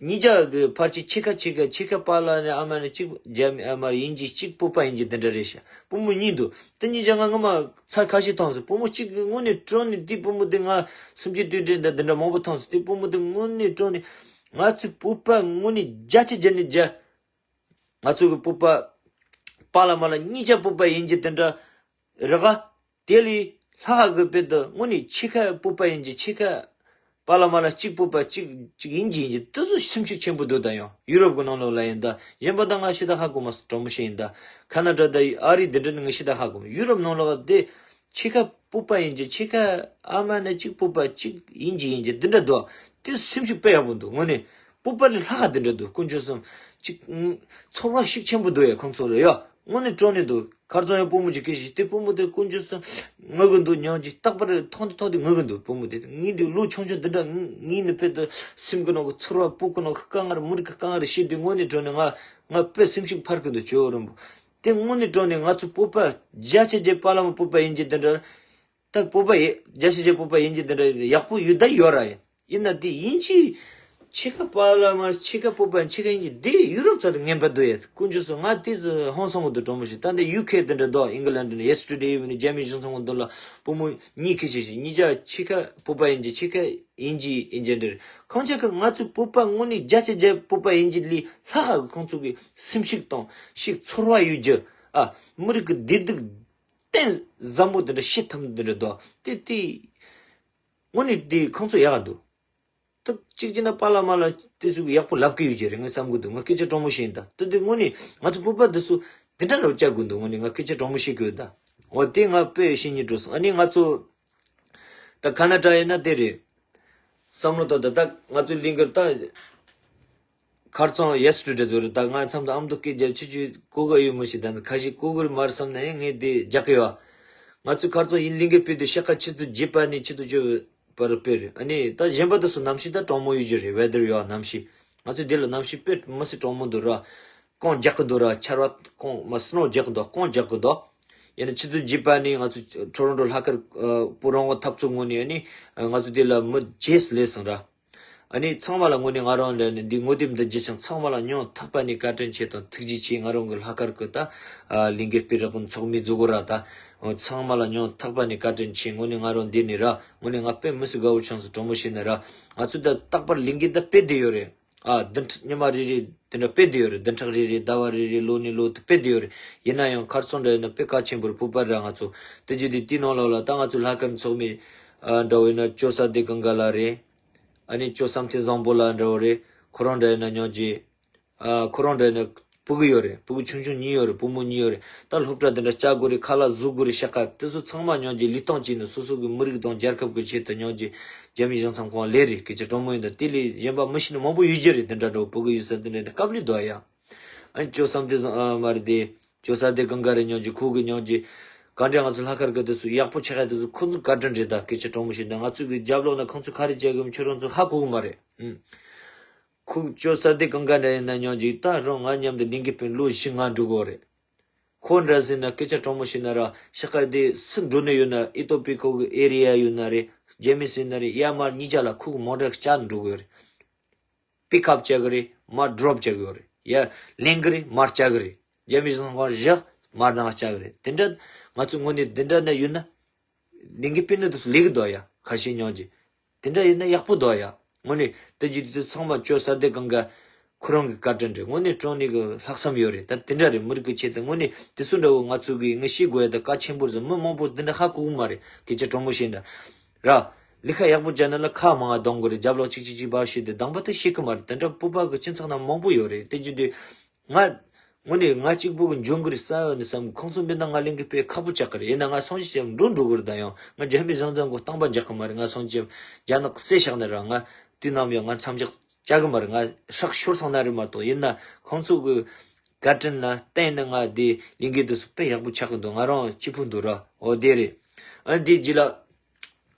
གཉིས་ཆ་གི་ཕལ་ཆེར་ཕྱེད་ཀ་ཕྱེད་ཀ་ཕྱེད་ཀ་པཱ་ལགས་ནས་ཨ་མ་ནས་གཅིག་རྒྱ་མི་ཨ་མ་ཡིན་གྱི་གཅིག་བོད་པ་ཡིན་གྱི་འདི་འདྲ་རེད་ཤག་བུ་མོ་གཉིས་འདུག་དེ་གཉིས་ཆ་ང་སྔོན་མ་ཚར་ཁ་ཤས་མཐོང་སོང་། བུ་མོ་གཅིག་གི་དངོས་གནས་དྲང་གནས་དེའི་བུ་མོ་དེ་ང་སུམ་ཅུ་དུས་དྲན་དང་འདི་འདྲ་མང་པོ་མཐོང་སོང་། དེའི་བུ་མོ་དེ་དངོས་གནས་དྲང་གནས་ང་ཚོའི་བོད་པ་དངོས་གནས་བརྒྱ་ཆ་བརྒྱ་ནས་བརྒྱ། ང་ཚོ་གི་བོད་པ་པཱ་ལགས་མ་ལགས་གཉིས་ཆ་བོད་པ་ཡིན་གྱི་དེ་འདྲ་རེད་ག་དེ་ལས་ལྷག་གི་དཔེ་དུ་དངོས་གནས་ཕྱེད་ཀ་བོད་པ་ཡིན་གྱི་ཕྱེད་ཀ་པཱ་ལགས་མ་ལགས་གཅིག་བོད་པ་གཅིག་གཅིག་ཡིན་གྱི་ཡིན་གྱི་དེ་ཚོ་སེམས་ཤུགས་ཆེན་པོ་འདུག་ད་ཡང་ཡུ་རོབ་གི་ནང་ལོགས་ལ་ཡིན་ད། གཞན་པ་ད་ང་ཤི་ད་ཧ་གོ་མ་སོང་། དྲང་མོ་བཤད་ཡིན་ད། ཁ་ན་ཌ་དང་ཨ་རི་འདི་འདྲ་ནི་ང་ཤི་ད་ཧ་གོ་མ། ཡུ་རོབ་ནང་ལོགས་དེ་ཕྱེད་ཀ་བོད་པ་ཡིན་གྱི་ཕྱེད་ཀ་ཨ་མ་ནི་གཅིག་བོད་པ་གཅིག་ཡིན་གྱི་ཡིན་གྱི་འདི་འདྲ་འདུག་དེ་སེམས་ཤུགས་དཔེ་ཡག་པོ་འདུག་དངོས་གནས། བོད་པ་ལས་ལྷག་ག་འདི་འདྲ་འདུག་དཀོན་མཆོག་གསུམ། ཅིག་ཚོར་བ་ཤུགས་ཆེན་པོ་འདུག་ཡ་ཁོང་ཚོ་ལ་ཡ། དངོས་གནས་དྲང་གནས་འདུག་ཁ་རྩང་ཡང་བུ་མོ་ཅིག་སྐད་ཞིག་དེ་བུ་མོ་དེ་དཀོན་མཆོག་གསུམ་ངུ་གི་འདུག་སྙམ་གྱི་རྟག་པར་མཐོང་དུ་མཐོང་དུ་ངུ་གི་འདུག་བུ་མོ་དེ་ངའི་འདི་ལོ་ཆུང་ཆུང་འདི་འདྲ་ངའི་ནི་དཔེ་དུ་སེམས་ཀྱི་ནང་གི་ཚོར་བ་སྤུ་གི་ནང་གི་དཀའ་ངལ་མི་རིགས་ཀྱི་དཀའ་ངལ་ཤེས་དུས་དངོས་གནས་དྲང་གནས་ང་ང་དཔེ་སེམས་ཤུགས་འཕར་གི་འདུག་ཇོ་རིན་པོ། དེ་དངོས་གནས་དྲང་གནས་ང་ཚོ་བོད་པ་བརྒྱ་ཆ་བརྒྱ་པཱ་ལགས་མ་བོད་པ་ཡིན་གྱི་འདི་འདྲ། ད་བོད་པ་ཡིན་རྒྱ་ཆེ་ཆེ་བོད་པ་ཡིན་གྱི་འདི་འདྲ་ཡག་པོ་ཡོད་ད་ཡོད་ར་ཡིན། ཡིན་ན་དེ་ཡིན་གྱི་ཕྱེད་ཀ་པཱ་ལགས་མ་ཕྱེད་ཀ་བོད་པ་ཕྱེད་ཀ་ཡིན་གྱི་དེ་ཡུ་རོབ་ཚ་དེ་ངན་པ་འདུག་ཡ། དཀོན་མཆོག་གསུམ་ང་དེ་ཧང་སང་གི་འདུག་དྲང་མོ་བཤད། ད་འདི་ཡུ་ཁེ་འདི་འདྲ་འདུག་ཨིང་གི་ལན་འདི་ནས་ཡེ་སི་ཊར་ཌེ་ཨི་ཝི་ནིང་རྒྱ་མི་གཞུང་ཚང་མ་འདི་ལ་བུ་མོ་གཉིས་ཁྱི་ཆེ་ཆེ་གཉིས་ཆ་ཕྱེད་ཀ་བོད་པ་ཡིན་གྱི་ཕྱེད་ཀ་ཡིན་གྱི་ཡིན་གྱི་འདྲ་རེད། ཁོང་ཆ་གི་ང་ཚོའི་བོད་པ་དངོས་གནས་བརྒྱ་ཆ་བརྒྱ་བོད་པ་ཡིན་གྱི་ལས་ལྷག་ག་གི་ཁོང་ཚོ་གི་སེམས་ཤུགས་དང་ཤུགས་ཚོར་བ་ཡོད་རྒྱུ། ཨ་མི་རིགས་ཀྱི་བདེ་སྡུག་གཏན་བཟང་པོ་འདི་འདྲ་བཤད་ཐུབ་འདི་འདྲ་འདུག་དེ་དེ་དངོས་གནས་དེ་ཁོང་ཚོ་ཡག་ག་འདུག་ཏག་གཅིག་བྱས་ན་པཱ་ལགས་མ་ལགས་དེ་ཚོ་ཡག་པོ་ལབ་ཀྱི་ཡོད་ཀྱི་རེད། ངས་བསམ་གྱི་འདུག་ང་སྐད་ཆ་དྲང་མོ་བཤད་ཡིན་ད། དེ་དེ་དངོས་གནས་ང་ཚོ་བོད་པ་འདི་ཚོ་འདི་འདྲ་འདྲ་བོ་བྱ་དགོས་འདུག་དངོས་གནས་ང་སྐད་ཆ་དྲང་མོ་བཤད་ཀྱི་ཡོད་ད། འོ་དེ་ང་དཔེ་བཤད་སྙིང་འདོད་སོང་། ཨ་ནི་ང་ཚོ་ད་ཁ་ན་ཌ་ཡིན་ན་དེ་རེད། བསམ་བློ་བཏང་ད་ད་ང་ཚོའི་གླིང་གར་ད། ཁ་རྩང་ཡེ་སི་ཊར་ཌེ་ཚོ་རེད། ད་ང་མཚམས་དུ་ཨ་མདོ་སྐད་རྒྱབ་ཆུ་ཆུ་གོ་གི་ཡོད་མོ་ཞིག་ད་ཁ་ཤས་གོ་གི་རེད་མ་རེད་བསམ་ན་ཡང་ངས་དེ་རྒྱག་གི་ཡོད། ང་ཚོའི་ཁ་རྩང་ཡིན་གླིང་གི་དཔེ་དེ་ཤ་ཁ་ཆུ་ཚོད་བརྒྱད་པ་ནས་ཆུ་ཚོད་བཅུ་བར་དཔེ་རེད། ཨ་ནི་ད་གཞན་པ་དེ་ཚོ་གནམ་གཤིས་ད་གྲང་མོ་ཡོད་ཀྱི་རེད། ཝེ་དར་ཡོད་གནམ་གཤིས། ང་ཚོའི་དེ་ལ་གནམ་གཤིས་དཔེ་མི་སྲིད་གྲང་མོ་འདུག་ར། རྐང་རྒྱག་གི་འདུག་ར། ཆར་བ་རྐང་མ་སི་ནོ་རྒྱག་གི་འདུག་རྐང་རྒྱག་གི་འདུག་ཡིན་ན་ཆུ་ཚོད་བརྒྱད་པ་ནས་ང་ཚོ་ཊོ་རོན་ཊོ་ལྷག་དཀར་བོད་རང་དབང་འཐབ་རྩོད་ངོས་ནས་ཨ་ནི་ང་ཚོ་དེ་ལ་མི་བརྒྱད་སླེབས་སོང་ར། ཨ་ནི་ཚང་མ་ལ་དངོས་གནས་ང་རང་ལ་ནི་འདི་ངོ་དེབ་འདི་བརྒྱུད་ཅིང་ཚང་མ་ལ་སྙིང་ཐག་པ་ནས་བཀའ་དྲིན་ཆེ་དང་ཐུགས་རྗེ་ཆེ། ང་རང་གི་ལྷག་དཀར་གི་ད་ལས་འགུལ་སྤེལ་རོགས་གི་ཚོགས་མི་འཛུགས་གོ་ར་ད། ཚང་མ་ལ་སྙིང་ཐག་པ་ནས་བཀའ་དྲིན་ཆེ། དངོས་གནས་ང་རང་འདི་ནས་ར་དངོས་གནས་ང་དཔེ་མི་སྲིད་དགའ་བོ་བྱུང་སོང་། དྲང་མོ་བཤད་ན་ར་ང་ཚོ་ད་རྟག་པར་ལས་འགུལ་ད་སྤེལ་བསྡད་ཡོད་རེད། ཨ་བདུན་ཕྲག་ཉི་མ་རེ་རེ་དེ་འདྲ་སྤེལ་བསྡད་ཡོད་རེད། བདུན་ཕྲག་རེ་རེ་ཟླ་བ་རེ་རེ་ལོ་ནས་ལོ་དུ་སྤེལ་བསྡད་ཡོད་རེད། ཡིན་ན་ཡང་ཁ་རྩང་འདྲ་ཡིན་ན་དཔེ་གལ་ཆེན་པོ་རེད། བོད་པ་ར་ང་ཚོ་དེ་རྒྱུ་དེ་དེའི་ནང་ལོགས་ལ་ད་ང་ཚོ་ལྷག་དཀར་ཚོགས་མི་ཨ་འདྲ་བོ་ཡིན་ན་ཇོ་ས་སྡེ་གང་ག་ལ་རེད། ཨ་ནི་ཇོ་བསམ་གཏན་བཟང་པོ་ལགས་འདྲ་བོ་རེད། ཁོ་རང་འདྲ་ཡིན་ན་ཉོ་རྗེ། ཨ་ཁོ་རང་འདྲ་ཡིན་ན་ཕྲུ་གུ་ཡོད་རེད། ཕྲུ་གུ་ཆུང་ཆུང་གཉིས་ཡོད་རེད། བུ་མོ་གཉིས་ཡོད་རེད། ད་སློབ་གྲྭ་འདི་འདྲ་བཅར་དགོས་རེད། ཁ་ལག་བཟོ་དགོས་རེད། ཤ་ཁ་དེ་ཚོ་ཚང་མ་ཉོ་རྗེ་ལུས་སྟངས་ཅིག་ནི་སོ་སོ་གི་མི་རིགས་དང་རྒྱལ་ཁབ་ཀྱི་ཆེད་དུ་ཉོ་རྗེ་རྒྱ་མི་གཞུང་ཚབ་ཁང་ལས་རེད། སྐད་ཆ་དྲང་མོ་ཡིན་ད། དེ་ལས་གཞན་པ་མི་ཤེས་ནི་མང་པོ་ཡོད་རྗེ་རེད། འདི་འདྲ་འདྲ་བོ་ཕྲུ་གུ་ཡོད་ས་འདི་འདྲ་འདྲ་སྐབས་ལས་དོ་ཡ། ཨ་ནི་ཇོ་བསམ་གཏན་བཟང་ཨ་མ་རེད་དེ། ཇོ་ས་སྡེ་གང་ག་རེ་ཉོ་རྗེ་ཁོ་གི་ཉོ་རྗེ། ག་འདྲ་ང་ཚོ་ལྷག་དཀར་གི་དེ་ཚོ་ཡག་པོ་ཆགས་ཡ་དེ་ཚོ་ཁོ་ཚོ་བཀའ་དྲིན་རེད། ད་སྐད་ཆ་དྲང་མོ་བཤད་ན་ང་ཚོ་གི་རྒྱབ་ལོགས་ན་ཁོང་ཚོ་ག་རེ་བྱེད་གི་མིན་ཁྱོད་རང་ཚོ་ཧ་གོ་གི་མ་རེད། ཨུམ། ཁོ་ཅོ་ས་དེ་གང་ག་འདྲ་ཡིན་ན་ཉོན་ཅིག་ད་རང་ང་མཉམ་དུ་ལིང་གི་པིན་ལོ་བཞི་ལྔ་འགྲོ་གི་རེད། ཁོ་འདྲ་ཟེར་ན་སྐད་ཆ་དྲང་མོ་བཤད་ན་ར་ཤ་ཀ་དེ་སུ་འགྲོ་ནས་ཡོད་ན་ཨི་ཏོ་པི་ཁོ་གི་ཨེ་རི་ཡ་ཡོད་ན་རེད། རྒྱ་མི་ཟེར་ན་རེད། ཡ་མར་གཉིས་ཆ་ལ་ཁོ་གི་མོ་ཊ་བཅར་འགྲོ་གི་ཡོད་རེད། པིག་ཨབ་བྱ་གི་རེད། མར་ཌོབ་བྱ་གི་ཡོད་རེད། ཡ་ལེན་གི་རེད། མར་བཅར་གི་རེད། རྒྱ་མི་ཟང་ཁང་བཞག་མར་ནང་བཅར་གི་རེད། དེ་འདྲ་ང་ཚོ་དངོས་གནས་དེ་འདྲ་ན་ཡོད་ན་ལིང་གི་པིན་ནི་དུ་ལེགས་འདུག་ཡ། ཁ་ཤས་ཉོན་ཅིག་དེ་འདྲ་ཡིན་ན་ཡག་པོ་འདུག་ཡ། དངོས་གནས་དེ་རྒྱུ་དེ་ཚང་མ་བཅོལ་ས་དེ་གང་ག་ཁོ་རང་གི་བཀའ་དྲིན་རེད། དངོས་གནས་དྲང་གནས་གི་ལྷག་བསམ་ཡོད་རེད། ད་དེ་འདྲ་རེད། མི་རིགས་ཀྱི་ཆེད་དུ་དངོས་གནས་དེ་ཚོ་འདྲ་བོ་ང་ཚོ་གི་ངས་ཤེས་དགོས་ཡ་ད་གལ་ཆེན་པོ་རེད། མི་མང་པོ་དེ་འདྲ་ཧ་གོ་གི་མ་རེད། སྐད་ཆ་དྲང་མོ་བཤད་ན་ར། ལས་ཀ་ཡག་པོ་བྱས་ན་ལ་ཁ་མང་ང་གཏོང་དགོས་རེད། རྒྱབ་ལོགས་གཅིག་གཅིག་གཅིག་པ་བཤད་དེ་སྡང་པ་དེ་ཤེས་གི་མ་རེད། དེ་འདྲ་སྤོབས་པ་གི་སྤྱི་ཚོགས་ནང་མང་པོ་ཡོད་རེད། དེ་རྒྱུ་དེ། ང་། དངོས་གནས་ང་གཅིག་པུ་གི་འཇོན་གི་རེད་ས་ཡོད་ནི་བསམ། ཁོང་ཚོ་མེད་ན་ང་ལིང་གི་དཔེ་ཁག་པོ་ཆགས་གི་རེད། ཡིན་ན་ང་སངས་རྒྱས་ཞབས་འགྲོ་འགྲོ་གི་རེད། ད་ཡང་ང་རྒྱ་མི་བཟང་བཟང་གོ་སྟངས་པ་འཇག་གི་མ་རེད། ང་སངས་རྒྱས་རྒྱ་ནག་གསད་བཞག་ན་ར་ང་དུས་ནམ་ཡང་ང་མཚམས་འཇག་བྱ་གི་མ་རེད། ང་ཧྲག་ཤོར་སོང་ན་རེད་མ་གཏོགས། ཡིན་ན་ཁོང་ཚོ་གི་བཀའ་དྲིན་ལ་བརྟེན་ནས་ང་དེ་ལིང་གི་དུས་སུ་དཔེ་ཡག་པོ་ཆགས་གི་འདུག་ང་རང་སྐྱིད་པོ་འདུག་ར། འོ་དེ་རེད། ཨ་འདི་རྗེས་ལ།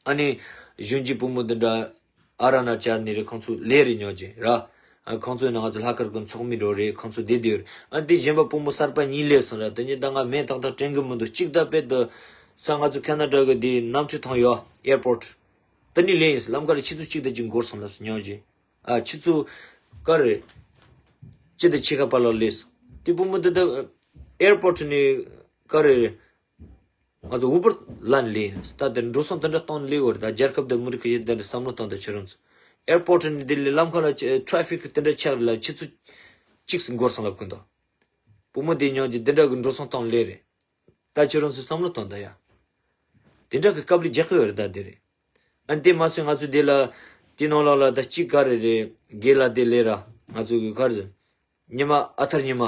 ཨ་ནི། གཞོན་སྐྱེས་བུ་མོ་འདི་འདྲ། ཨ་ར་ན་ཅར་ནི་རེད། ཁོང་ཚོ་ལས་རེད་ཉོ་རྒྱུ་ར། ཨ་ཁོང་ཚོ་ནང་ང་ཚོ་ལྷག་དཀར་གི་ཚོགས་མི་འགྲོ་རེད། ཁོང་ཚོ་བསྡད་བསྡད་ཡོད་རེད། ཨ་དེ་གཞན་པ་བུ་མོ་གསར་པ་གཉིས་སླེབས་སོང་ར། དེ་གཉིས་ད་ང་མིང་ཏག་ཏག་དྲན་གི་མི་འདུག་གཅིག་ད་དཔེ་དུ། ས་ང་ཚོ་ཁ་ན་ཌ་གི་དེ་གནམ་གྲུ་ཐང་ཡོད་ཨེར་པོར་ཊི། དེ་ནས་སླེབས་ཡིན། ལམ་ཁ་ལ་ཆུ་ཚོད་གཅིག་དང་གཅིག་འགོར་སོང་ལབ་སོང་ཉོ་རྒྱུ། ཨ་ཆུ་ཚོད། ག་རེ། གཅིག་དང་ཕྱེད་ཀ་བར་ལ་སླེབས་སོང་། དེ་བུ་མོ་འདི་ད་ཨེར་པོར་ཊི་ནས་ག་རེ། ང་ཚོ་ཨུ་བར་ལན་ལེན་ད་དེ་འགྲོ་སོང་དེ་འདྲ་གཏོང་ལེ་བར་ད་རྒྱལ་ཁབ་དང་མི་རིགས་ཀྱི་ཡིན་དེ་འདྲ་བསམ་བློ་གཏོང་དང་ཁྱོད་རང་ཚོ། ཨེར་པོར་ཊི་ནས་དེ་ལས་ལམ་ཁ་ལ་ཊ་རེ་ཕིག་དེ་འདྲ་ཆགས་རེད་ལ་ཆུ་ཚོད་གཅིག་སུ་འགོར་སོང་ལབ་ཀྱི་འདུག་བུ་མོ་དེ་ཉོན་གྱི་དེ་འདྲ་གི་འགྲོ་སོང་གཏོང་ལེ་རེད། ད་ཁྱོད་རང་ཚོ་བསམ་བློ་གཏོང་ད་ཡ། དེ་འདྲ་གི་དཀའ་ལས་རྒྱག་གི་ཡོད་རེད་ད་དེ་རེད། ཨ་དེ་མ་ཟད་ང་ཚོ་དེ་ལ་དེ་ནང་ལོགས་ལ་ད་གཅིག་ག་རེ་རེད་དགེ་ལ་དེ་ལས་ར་ང་ཚོ་གི་ག་རེ་ཉི་མ་ཨ་ཐར་ཉི་མ།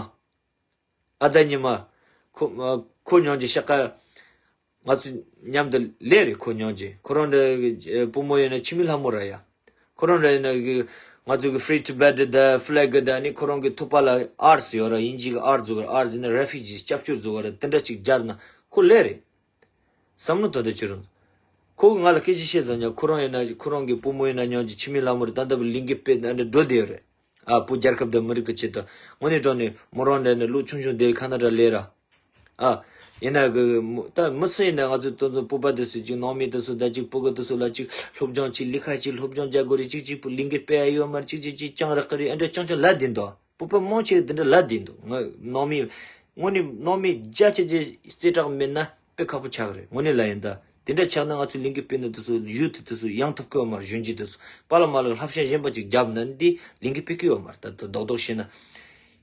ཨ་ད་ཉི་མ། ཁོ་ཨ་ཁོ་ཉོན་གྱི་ཤ་ཀ་ང་ཚོ་མཉམ་དུ་ལས་རེད། ཁོ་ཉོན་གྱི་ཁོ་རང་འདྲ་བུ་མོ་ཡིན་ན་འཆི་མེད་ལྷ་མོ་ར་ཡ། ཁོ་རང་འདྲ་ཡིན་ན་གི་ང་ཚོ་གི་Free Tibet ད་Flag ད་ནི་ཁོ་རང་གི་ཐོད་པ་ལ་ཨར་ཟེར་ཡོད་ར། དབྱིན་ཇི་གི་ཨར་ཟེར་གི་ཨར་ཟེར་ན་རེ་ཕུ་ཇི་སྐྱབས་བཅོལ་ཟེར་གི་ར། དེ་འདྲ་ཅིག་སྦྱར་ན་ཁོ་ལས་རེད། བསམ་བློ་ཏོ་ཏོ་བྱེད་རུང་། ཁོ་གིས་ང་ལ་སྐད་ཆ་བཤད་ཙང་ཀྱང་ཁོ་རང་ཡིན་ན་ཁོ་རང་གི་བུ་མོ་ཡིན་ན་ཉོན་གྱི་འཆི་མེད་ལྷ་མོ་རེད། ད་ལྟ་བུ་ལིང་གི་དཔེ་འདི་འདྲ་འགྲོ་བསྡད་ཡོད་རེད། ཨ་བོད་རྒྱལ་ཁབ་དང་མི་རིགས་ཀྱི་ཆེད་དུ་དངོས་གནས་དྲང་གནས་མོ་རང་འདྲ་ནས་ལོ་ཆུང་ཆུང་དེ་ཁ་ན་ཌ་ལས་ར། ཨ། ཡིན་ན་གི་མོ་ད་མི་སུ་ཡིན་ན་ང་ཚོ་དེ་ཚོ་བོད་པ་དེ་ཚོ་ཅིག་ནང་མི་དེ་ཚོ་ད་ཅིག་བོད་གི་དེ་ཚོ་ལ་ཅིག་སློབ་སྦྱོང་ཅིག་ལས་ཀ་ཅིག་སློབ་སྦྱོང་རྒྱག་དགོས་རེད། ཅིག་ཅིག་བུ་ལིང་གི་དཔེ་ཡ་ཡོད་མ་རེད། ཅིག་ཅིག་ཅིག་ཅང་རག་གི་རེད། ཨ་འདྲ་ཅང་ཅང་ལབ་བསྡད་འདུག་བོད་པ་མང་ཆེ་དེ་འདྲ་ལབ་བསྡད་འདུག་ང་ནང་མི། དངོས་གནས་ནང་མི་བརྒྱ་ཆ་བརྒྱ་རྩེ་གྲགས་མེད་ན་དཔེ་ཁག་པོ་ཆགས་ཀྱི་རེད། དངོས་གནས་ལ་ཡིན་ད། དེ་འདྲ་ཆགས་ན་ང་ཚོའི་ལིང་གི་དཔེ་ནི་དེ་ཚོ་ཡུལ་དེ་དེ་ཚོ་ཡང་ཐུབ་ཀྱི་ཡོད་མ་རེད། གཞོན་སྐྱེས་དེ་ཚོ་པཱ་ལགས་མ་ལགས་བསླབ་བྱ་གཞན་པ་ཅིག་བརྒྱབ་ན་འདི་ལིང་གི་དཔེ་ཀི་ཡོད་མ་རེད། ད་ད་རྡོག་རྡོག་བཤད་ན།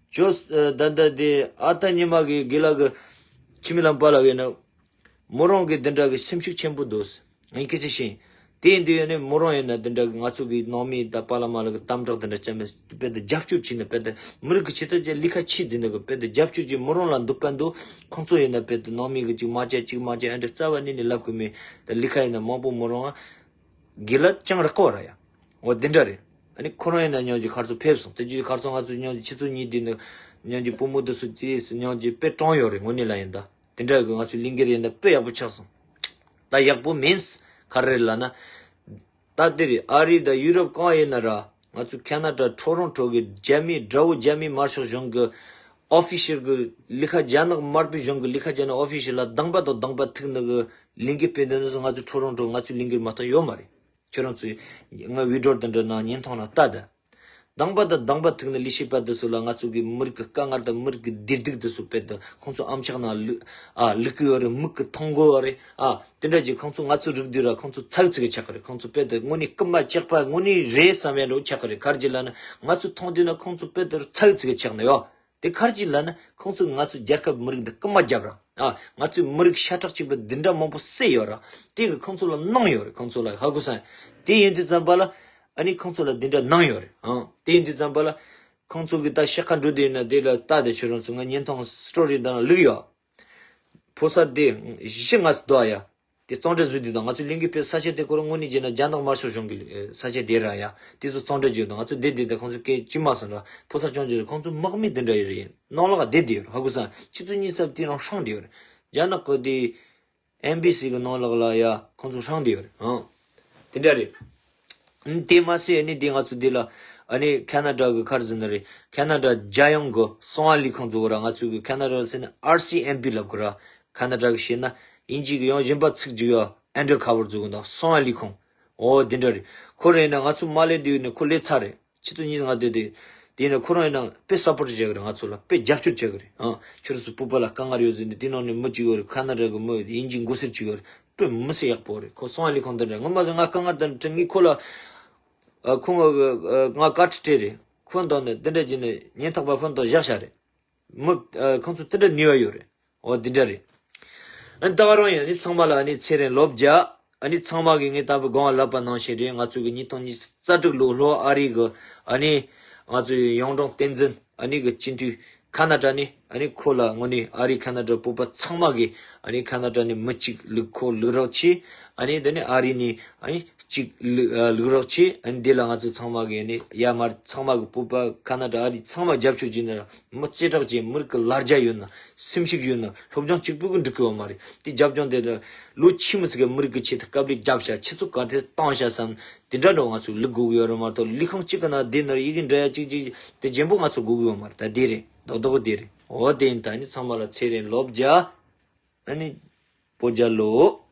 ཅོ་ད་ད་དེ་ཨ་ད་ཉི་མ་གི་དགེ་ལགས་གི་འཆི་མེད་ལྷ་མོ་པཱ་ལགས་ཡིན་ན། མོ་རང་གི་འདི་འདྲ་གི་སེམས་ཤུགས་ཆེན་པོ་འདུག་ངས་སྐད་ཆ་བཤད། དེ་ཡིན་དུས་ཡིན་ནའི་མོ་རང་ཡིན་ན་འདི་འདྲ་གི་ང་ཚོ་གི་ནང་མི་དང་པཱ་ལགས་མ་ལགས་གི་དམ་དྲག་འདི་འདྲ་བྱས་མེད། དཔེ་དེ་རྒྱབ་སྐྱོར་བྱས་ནས་དཔེ་དེ་མི་རིགས་ཀྱི་ཆེད་དུ་ཀྱི་ལས་ཀ་བྱེད་འཛིན་ནི་གི་དཔེ་དེ་རྒྱབ་སྐྱོར་གྱིས་མོ་རང་ལ་འདུག་པ་འདུག་ཁོང་ཚོ་ཡིན་ན་དཔེ་དེ་ནང་མི་གི་ཅིག་མ་བྱས་ཅིག་མ་བྱས་ཨ་འདྲ་རྩ་བ་ཉིད་ནས་ལབ་གི་མེད། ད་ལས་ཀ་ཡིན་ན་མང་པོ་མོ་རང་ཨ། དགེ་ལགས་ཅང་རག་གོ་ར་ཡ། འོ་འདི་འདྲ་རེད། ཨ་ནི་ཁོ་རང་ཡིན་ན་ཉོན་གྱི་ཁར་ཚོ་ཕེབས་སོང་། དེ་རྒྱུ་ཁར་ཚོ་ང་ཚོ་ཉོན་གྱི་ཆུ་ཚོད་གཉིས་དུས་ནི་ཉོན་གྱི་བུ་མོ་དེ་ཚོ་དེ་ཉོན་གྱི་དཔེ་གྲོང་ཡོད་རེད། དངོས་གནས་ལ་ཡིན་ད། དེ་འདྲ་གི་ང་ཚོའི་ལིང་གེ་རེད་ན་དཔེ་ཡག་པོ་ཆགས་སོང་། ད་ཡག་པོ་མིན་ག་རེ་རེད་ལབ་ན། ད་དེ་རེད། ཨ་རི་དང་ཡུ་རོབ་གང་ཡིན་ན་ར། ང་ཚོ་ཁ་ན་ཌ་ཊོ་རོན་ཊོ་གི་རྒྱ་མི་དགྲ་བོ་རྒྱ་མི་དམར་ཤོག་གཞུང་གི་ཨོ་ཕི་ཤལ་གི་ལི་ཁ་རྒྱ་ནག་དམར་པོའི་གཞུང་གི་ལི་ཁ་རྒྱ་ནག་ཨོ་ཕི་ཤལ་ལ་སྡང་པ་དང་སྡང་པ་ཐུག་ནི་གི་ལིང་གེ་དཔེ་འདི་ནི་ང་ཚོ་ཊོ་རོན་ཊོ་ང་ཚོའི་ལིང་གེ་མ་གཏོགས་ཡོད་མ་རེད། ཁྱོད་རང་ཚོས་ང་བི་ཌིའོ་འདི་འདྲ་ནང་བརྙན་ཐུང་ལ་ལྟ་ད། སྡང་པ་དང་སྡང་པ་ཐུག་ནས་ལས་བྱེད་པ་འདི་ཚོ་ལ་ང་ཚོ་གི་མི་རིགས་ཀྱི་དཀའ་ངལ་དང་མི་རིགས་ཀྱི་བདེ་སྡུག་འདི་ཚོ་དཔེ་དེ་ཁོང་ཚོ་ཨམ་ཅོག་ནང་བླུག་ཨ་བླུག་གི་ཡོད་རེད། མིག་གིས་མཐོང་གི་ཡོད་རེད། ཨ་དེ་འདྲ་ཅིག་ཁོང་ཚོ་ང་ཚོ་རིག་དུས་ར་ཁོང་ཚོ་ཚ་གི་ཚི་གི་ཆགས་ཀྱི་རེད། ཁོང་ཚོ་དཔེ་དེ་དངོས་གནས་རྐུན་མ་ཇག་པ་དངོས་གནས་རེད་བསམ་ཡ་འདྲ་བོ་ཆགས་ཀྱི་རེད། ག་རེ་ཅིག་ལབ་ན་ང་ཚོ་མཐོང་དུས་ན་ཁོང་ཚོ་དཔེ་དེ་ཚ་གི་ཚི་གི་ཆགས་ནས་ཡོད། དེ་ག་རེ་ཅིག་ལབ་ན་ཁོང་ཚོས་ང་ཚོའི་རྒྱལ་ཁབ་མི་རིགས་འདི་རྐུན་མ་བརྒྱབ་ར། ཨ་ང་ཚོའི་མི་རིགས་ཤ་ཁྲག་གཅིག་པ་འདི་འདྲ་མང་པོ་བསད་ཡོད་ར། དེ་གི་ཁོང་ཚོ་ལ་གནང་ཡོད་རེད། ཁོང་ཚོ་ལ་ཧ་གོ་སོང་། དེ་ཡིན་དུས་ཙམ་པ་ལ་ཨ་ནི་ཁོང་ཚོ་ལ་འདི་འདྲ་གནང་ཡོད་རེད། ཨང་དེ་ཡིན་དུས་ཙམ་པ་ལ་ཁོང་ཚོ་གི་ད་ཤ་ཁ་འགྲོ་དུས་ཡིན་ན་དེ་ལ་ལྟ་དེ་ཁྱོད་རང་ཚོ་ང་བརྙན་ཐུང་སི་ཊོ་རི་འདི་ན་བླུགས་ཡོད། ཕོ་གསར་དེ་བཞི་ལྔ་ཙམ་འདུག་ཨ་ཡ། དེ་གཙང་སྦྲ་བཟོས་དུས་དང་ང་ཚོའི་ལིང་གེ་དཔེ་ས་ཆ་དེ་ཁོ་རང་དངོས་གནས་བྱས་ན་རྒྱ་ནག་དམར་ཤོག་གཞུང་གི་ས་ཆ་དེ་ར་ཡ། དེ་ཚོ་གཙང་སྦྲ་བྱས་དང་ང་ཚོ་བསྡད་བསྡད་དེ་ཁོང་ཚོ་སྐད་ཅི་མ་སོང་ར། ཕོ་གསར་ཅང་ཅི་རེད། ཁོང་ཚོ་དམག་མི་དེ་འདྲ་ཡི་རེད། ཡིན་ནང་ལོགས་ལ་བསྡད་བསྡད་ཡོད་རེད། ཧ་གོ་སོང་། ཆུ་ཚོད་གཉིས་ཙམ་དེ་རང་ཧྲང་བསྡད་ཡོད་རེད། རྒྱ་ནག་གི་དེ་ ཨེམ་བྷི་སི་གི་ནང་ལོགས་ལ་ཡ་ཁོང་ཚོ་ཧྲང་དེ་ཡོད་རེད། ཨང་། དེ་འདྲ་རེད། ཨ་ནི་དེ་མ་ཟད་ཨ་ནི་དེ་ང་ཚོ་འདི་ལ་ཨ་ནི་ཁ་ན་ཌ་གི་ཁར་ཟིན་ན་རེད། ཁ་ན་ཌ་རྒྱལ་ཡོངས་གི་སོང་བ་ལས་ཁུངས་ཚོ་གི་ར། ང་ཚོ་གི་ཁ་ན་ཌ་ཟེར་ན་ཨར་སི་ཨེམ་པི་ལབ་གི་ར། ཁ་ན་ཌ་གི་བཤད་ན་དབྱིན་ཇི་གི་ཡང་གཞན་པ་ཚིག་ཅིག་ཡོད། ཨན་ཌར་ཁ་བར་ཚོ་གི་འདུག་སོང་བ་ལས་ཁུངས། འོ་དེ་འདྲ་རེད། ཁོ་རེད་ན་ང་ཚོ་མ་ལས་དུས་ནས་ཁོ་ལས་ཚར་རེད། ཆུ་ཚོད་གཉིས་ང་བསྡད་དེ། དེ་ནས་ཁོ་རང་ཡིན་ན་དཔེ་སཔོར་ཊི་བྱེད་གི་རེད། ང་ཚོ་ལ་དཔེ་རྒྱབ་སྐྱོར་བྱེད་གི་རེད། ཨང་། ཁྱོད་རང་ཚོ་བོད་པ་ལ་དཀའ་ངལ་ཡོད་ཟེར་ནས་དེ་ནང་ནས་མི་གཅིག་ཡོད་རེད། ཁ་ན་ཌ་གི་མི་དབྱིན་ཇི་མགོ་སེར་གཅིག་ཡོད་རེད། དཔེ་མི་སྲིད་ཡག་པོ་རེད། ཁོ་སོང་བ་ལས་ཁུངས་དེ་འདྲ། ངོ་མ་ཟེར་ང་དཀའ་ངལ་དེ་འདྲ་འཕྲད་ངས་ཁོ་ལ། ཨ། ཁོང་ང་བཀའ་ཁྲི་སྤྲད་རེད། ཁོ་འདང་ནས་དེ་འདྲ་བྱས་ནས་ཉེན་རྟོག་པ་ཁོ་འདང་བཞག་བཞག་རེད། མི་ཨ་ཁོང་ཚོ་དེ་འདྲ་ནུས་པ་ཡོད་རེད། འོ་དེ་འདྲ་རེད། ཨ་ནི་ད་ག་རང་ཡིན། ཨ་ནི་ཚང་མ་ལ་ཨ་ནི་ཚེ་རིང་ལོ་བརྒྱ། ཨ་ནི་ཚང་མ་གིས་ངས་ད་བུ་གོང་ལ་ལབ་པ་ནང་བཞིན་རེད། ང་ཚོ་གི་ཉིས་སྟོང་ཉི་ཤུ་རྩ་དྲུག་ལོ་ལྷོ་ཨ་རི་གི་ཨ་ནི་ང་ཚོའི་གཡུང་དྲུང་བསྟན་འཛིན་ཨ་ནི་གི་སྤྱི་འཐུས་ཁ་ན་ཌ་ནས། ཨ་ནི་ཁོ་ལ་དངོས་གནས་ཨ་རི་ཁ་ན་ཌ་བོད་པ་ཚང་མ་གིས་ཨ་ནི་ཁ་ན་ཌ་ནས་མི་གཅིག་ལུག་ཁོ་ལུག་རོགས་བྱས། ཨ་ནི་དེ་ནས་ཨ་རི་ནས་ཨ་ནི་གཅིག་ལུག་ཨ་ལུག་རོགས་བྱས། ཨ་ནི་འདི་ལ་ང་ཚོ་ཚང་མ་གིས་ཨ་ནི་ཡར་མར་ཚང་མ་གིས་བོད་པ་ཁ་ན་ཌ་ཨ་རི་ཚང་མ་རྒྱབ་སྐྱོར་བྱས་ནས་ར། མི་རྩེ་གྲགས་ཅན། མི་རིགས་ཀྱི་ལ་རྒྱ་ཡོད་ན། སེམས་ཤུགས་ཡོད་ན། སློབ་སྦྱོང་གཅིག་པུས་ཀྱིས་འགྲིག་གི་ཡོད་མ་རེད། དེ་རྒྱབ་ལྗོངས་དེ་ལ་ལོ་ཆེན་མོ་ཟིག་གིས་མི་རིགས་ཀྱི་ཆེད་དུ་དཀའ་ལས་བརྒྱབ་ཤག་ཆུ་ཚོད་ག་ཚོད་བཏང་ཤག་བསམ། དེ་འདྲ་འགྲོ་ང་ཚོས་ལུག་དགོས་ཀྱི་ཡོད་རེད་མ་གཏོགས། ལུག་ཁང་གཅིག་གི་ནང་བསྡད་ན་ཡི་གེ་འབྲི་ཡ་གཅིག་གཅིག་དེ་རྒྱན་པོ་ང་ཚོ་དགོས་ཀྱི་ཡོད་མ་རེད། ད་དེ་རེད། རྡོག་རྡོག་དེ་རེད། འོ་དེ་ཡིན། ད་ནི་ཚང་མ་ལ་ཚེ་རིང་ལོ་བརྒྱ། ཨ་ནི་བོད་རྒྱལ་ལོ།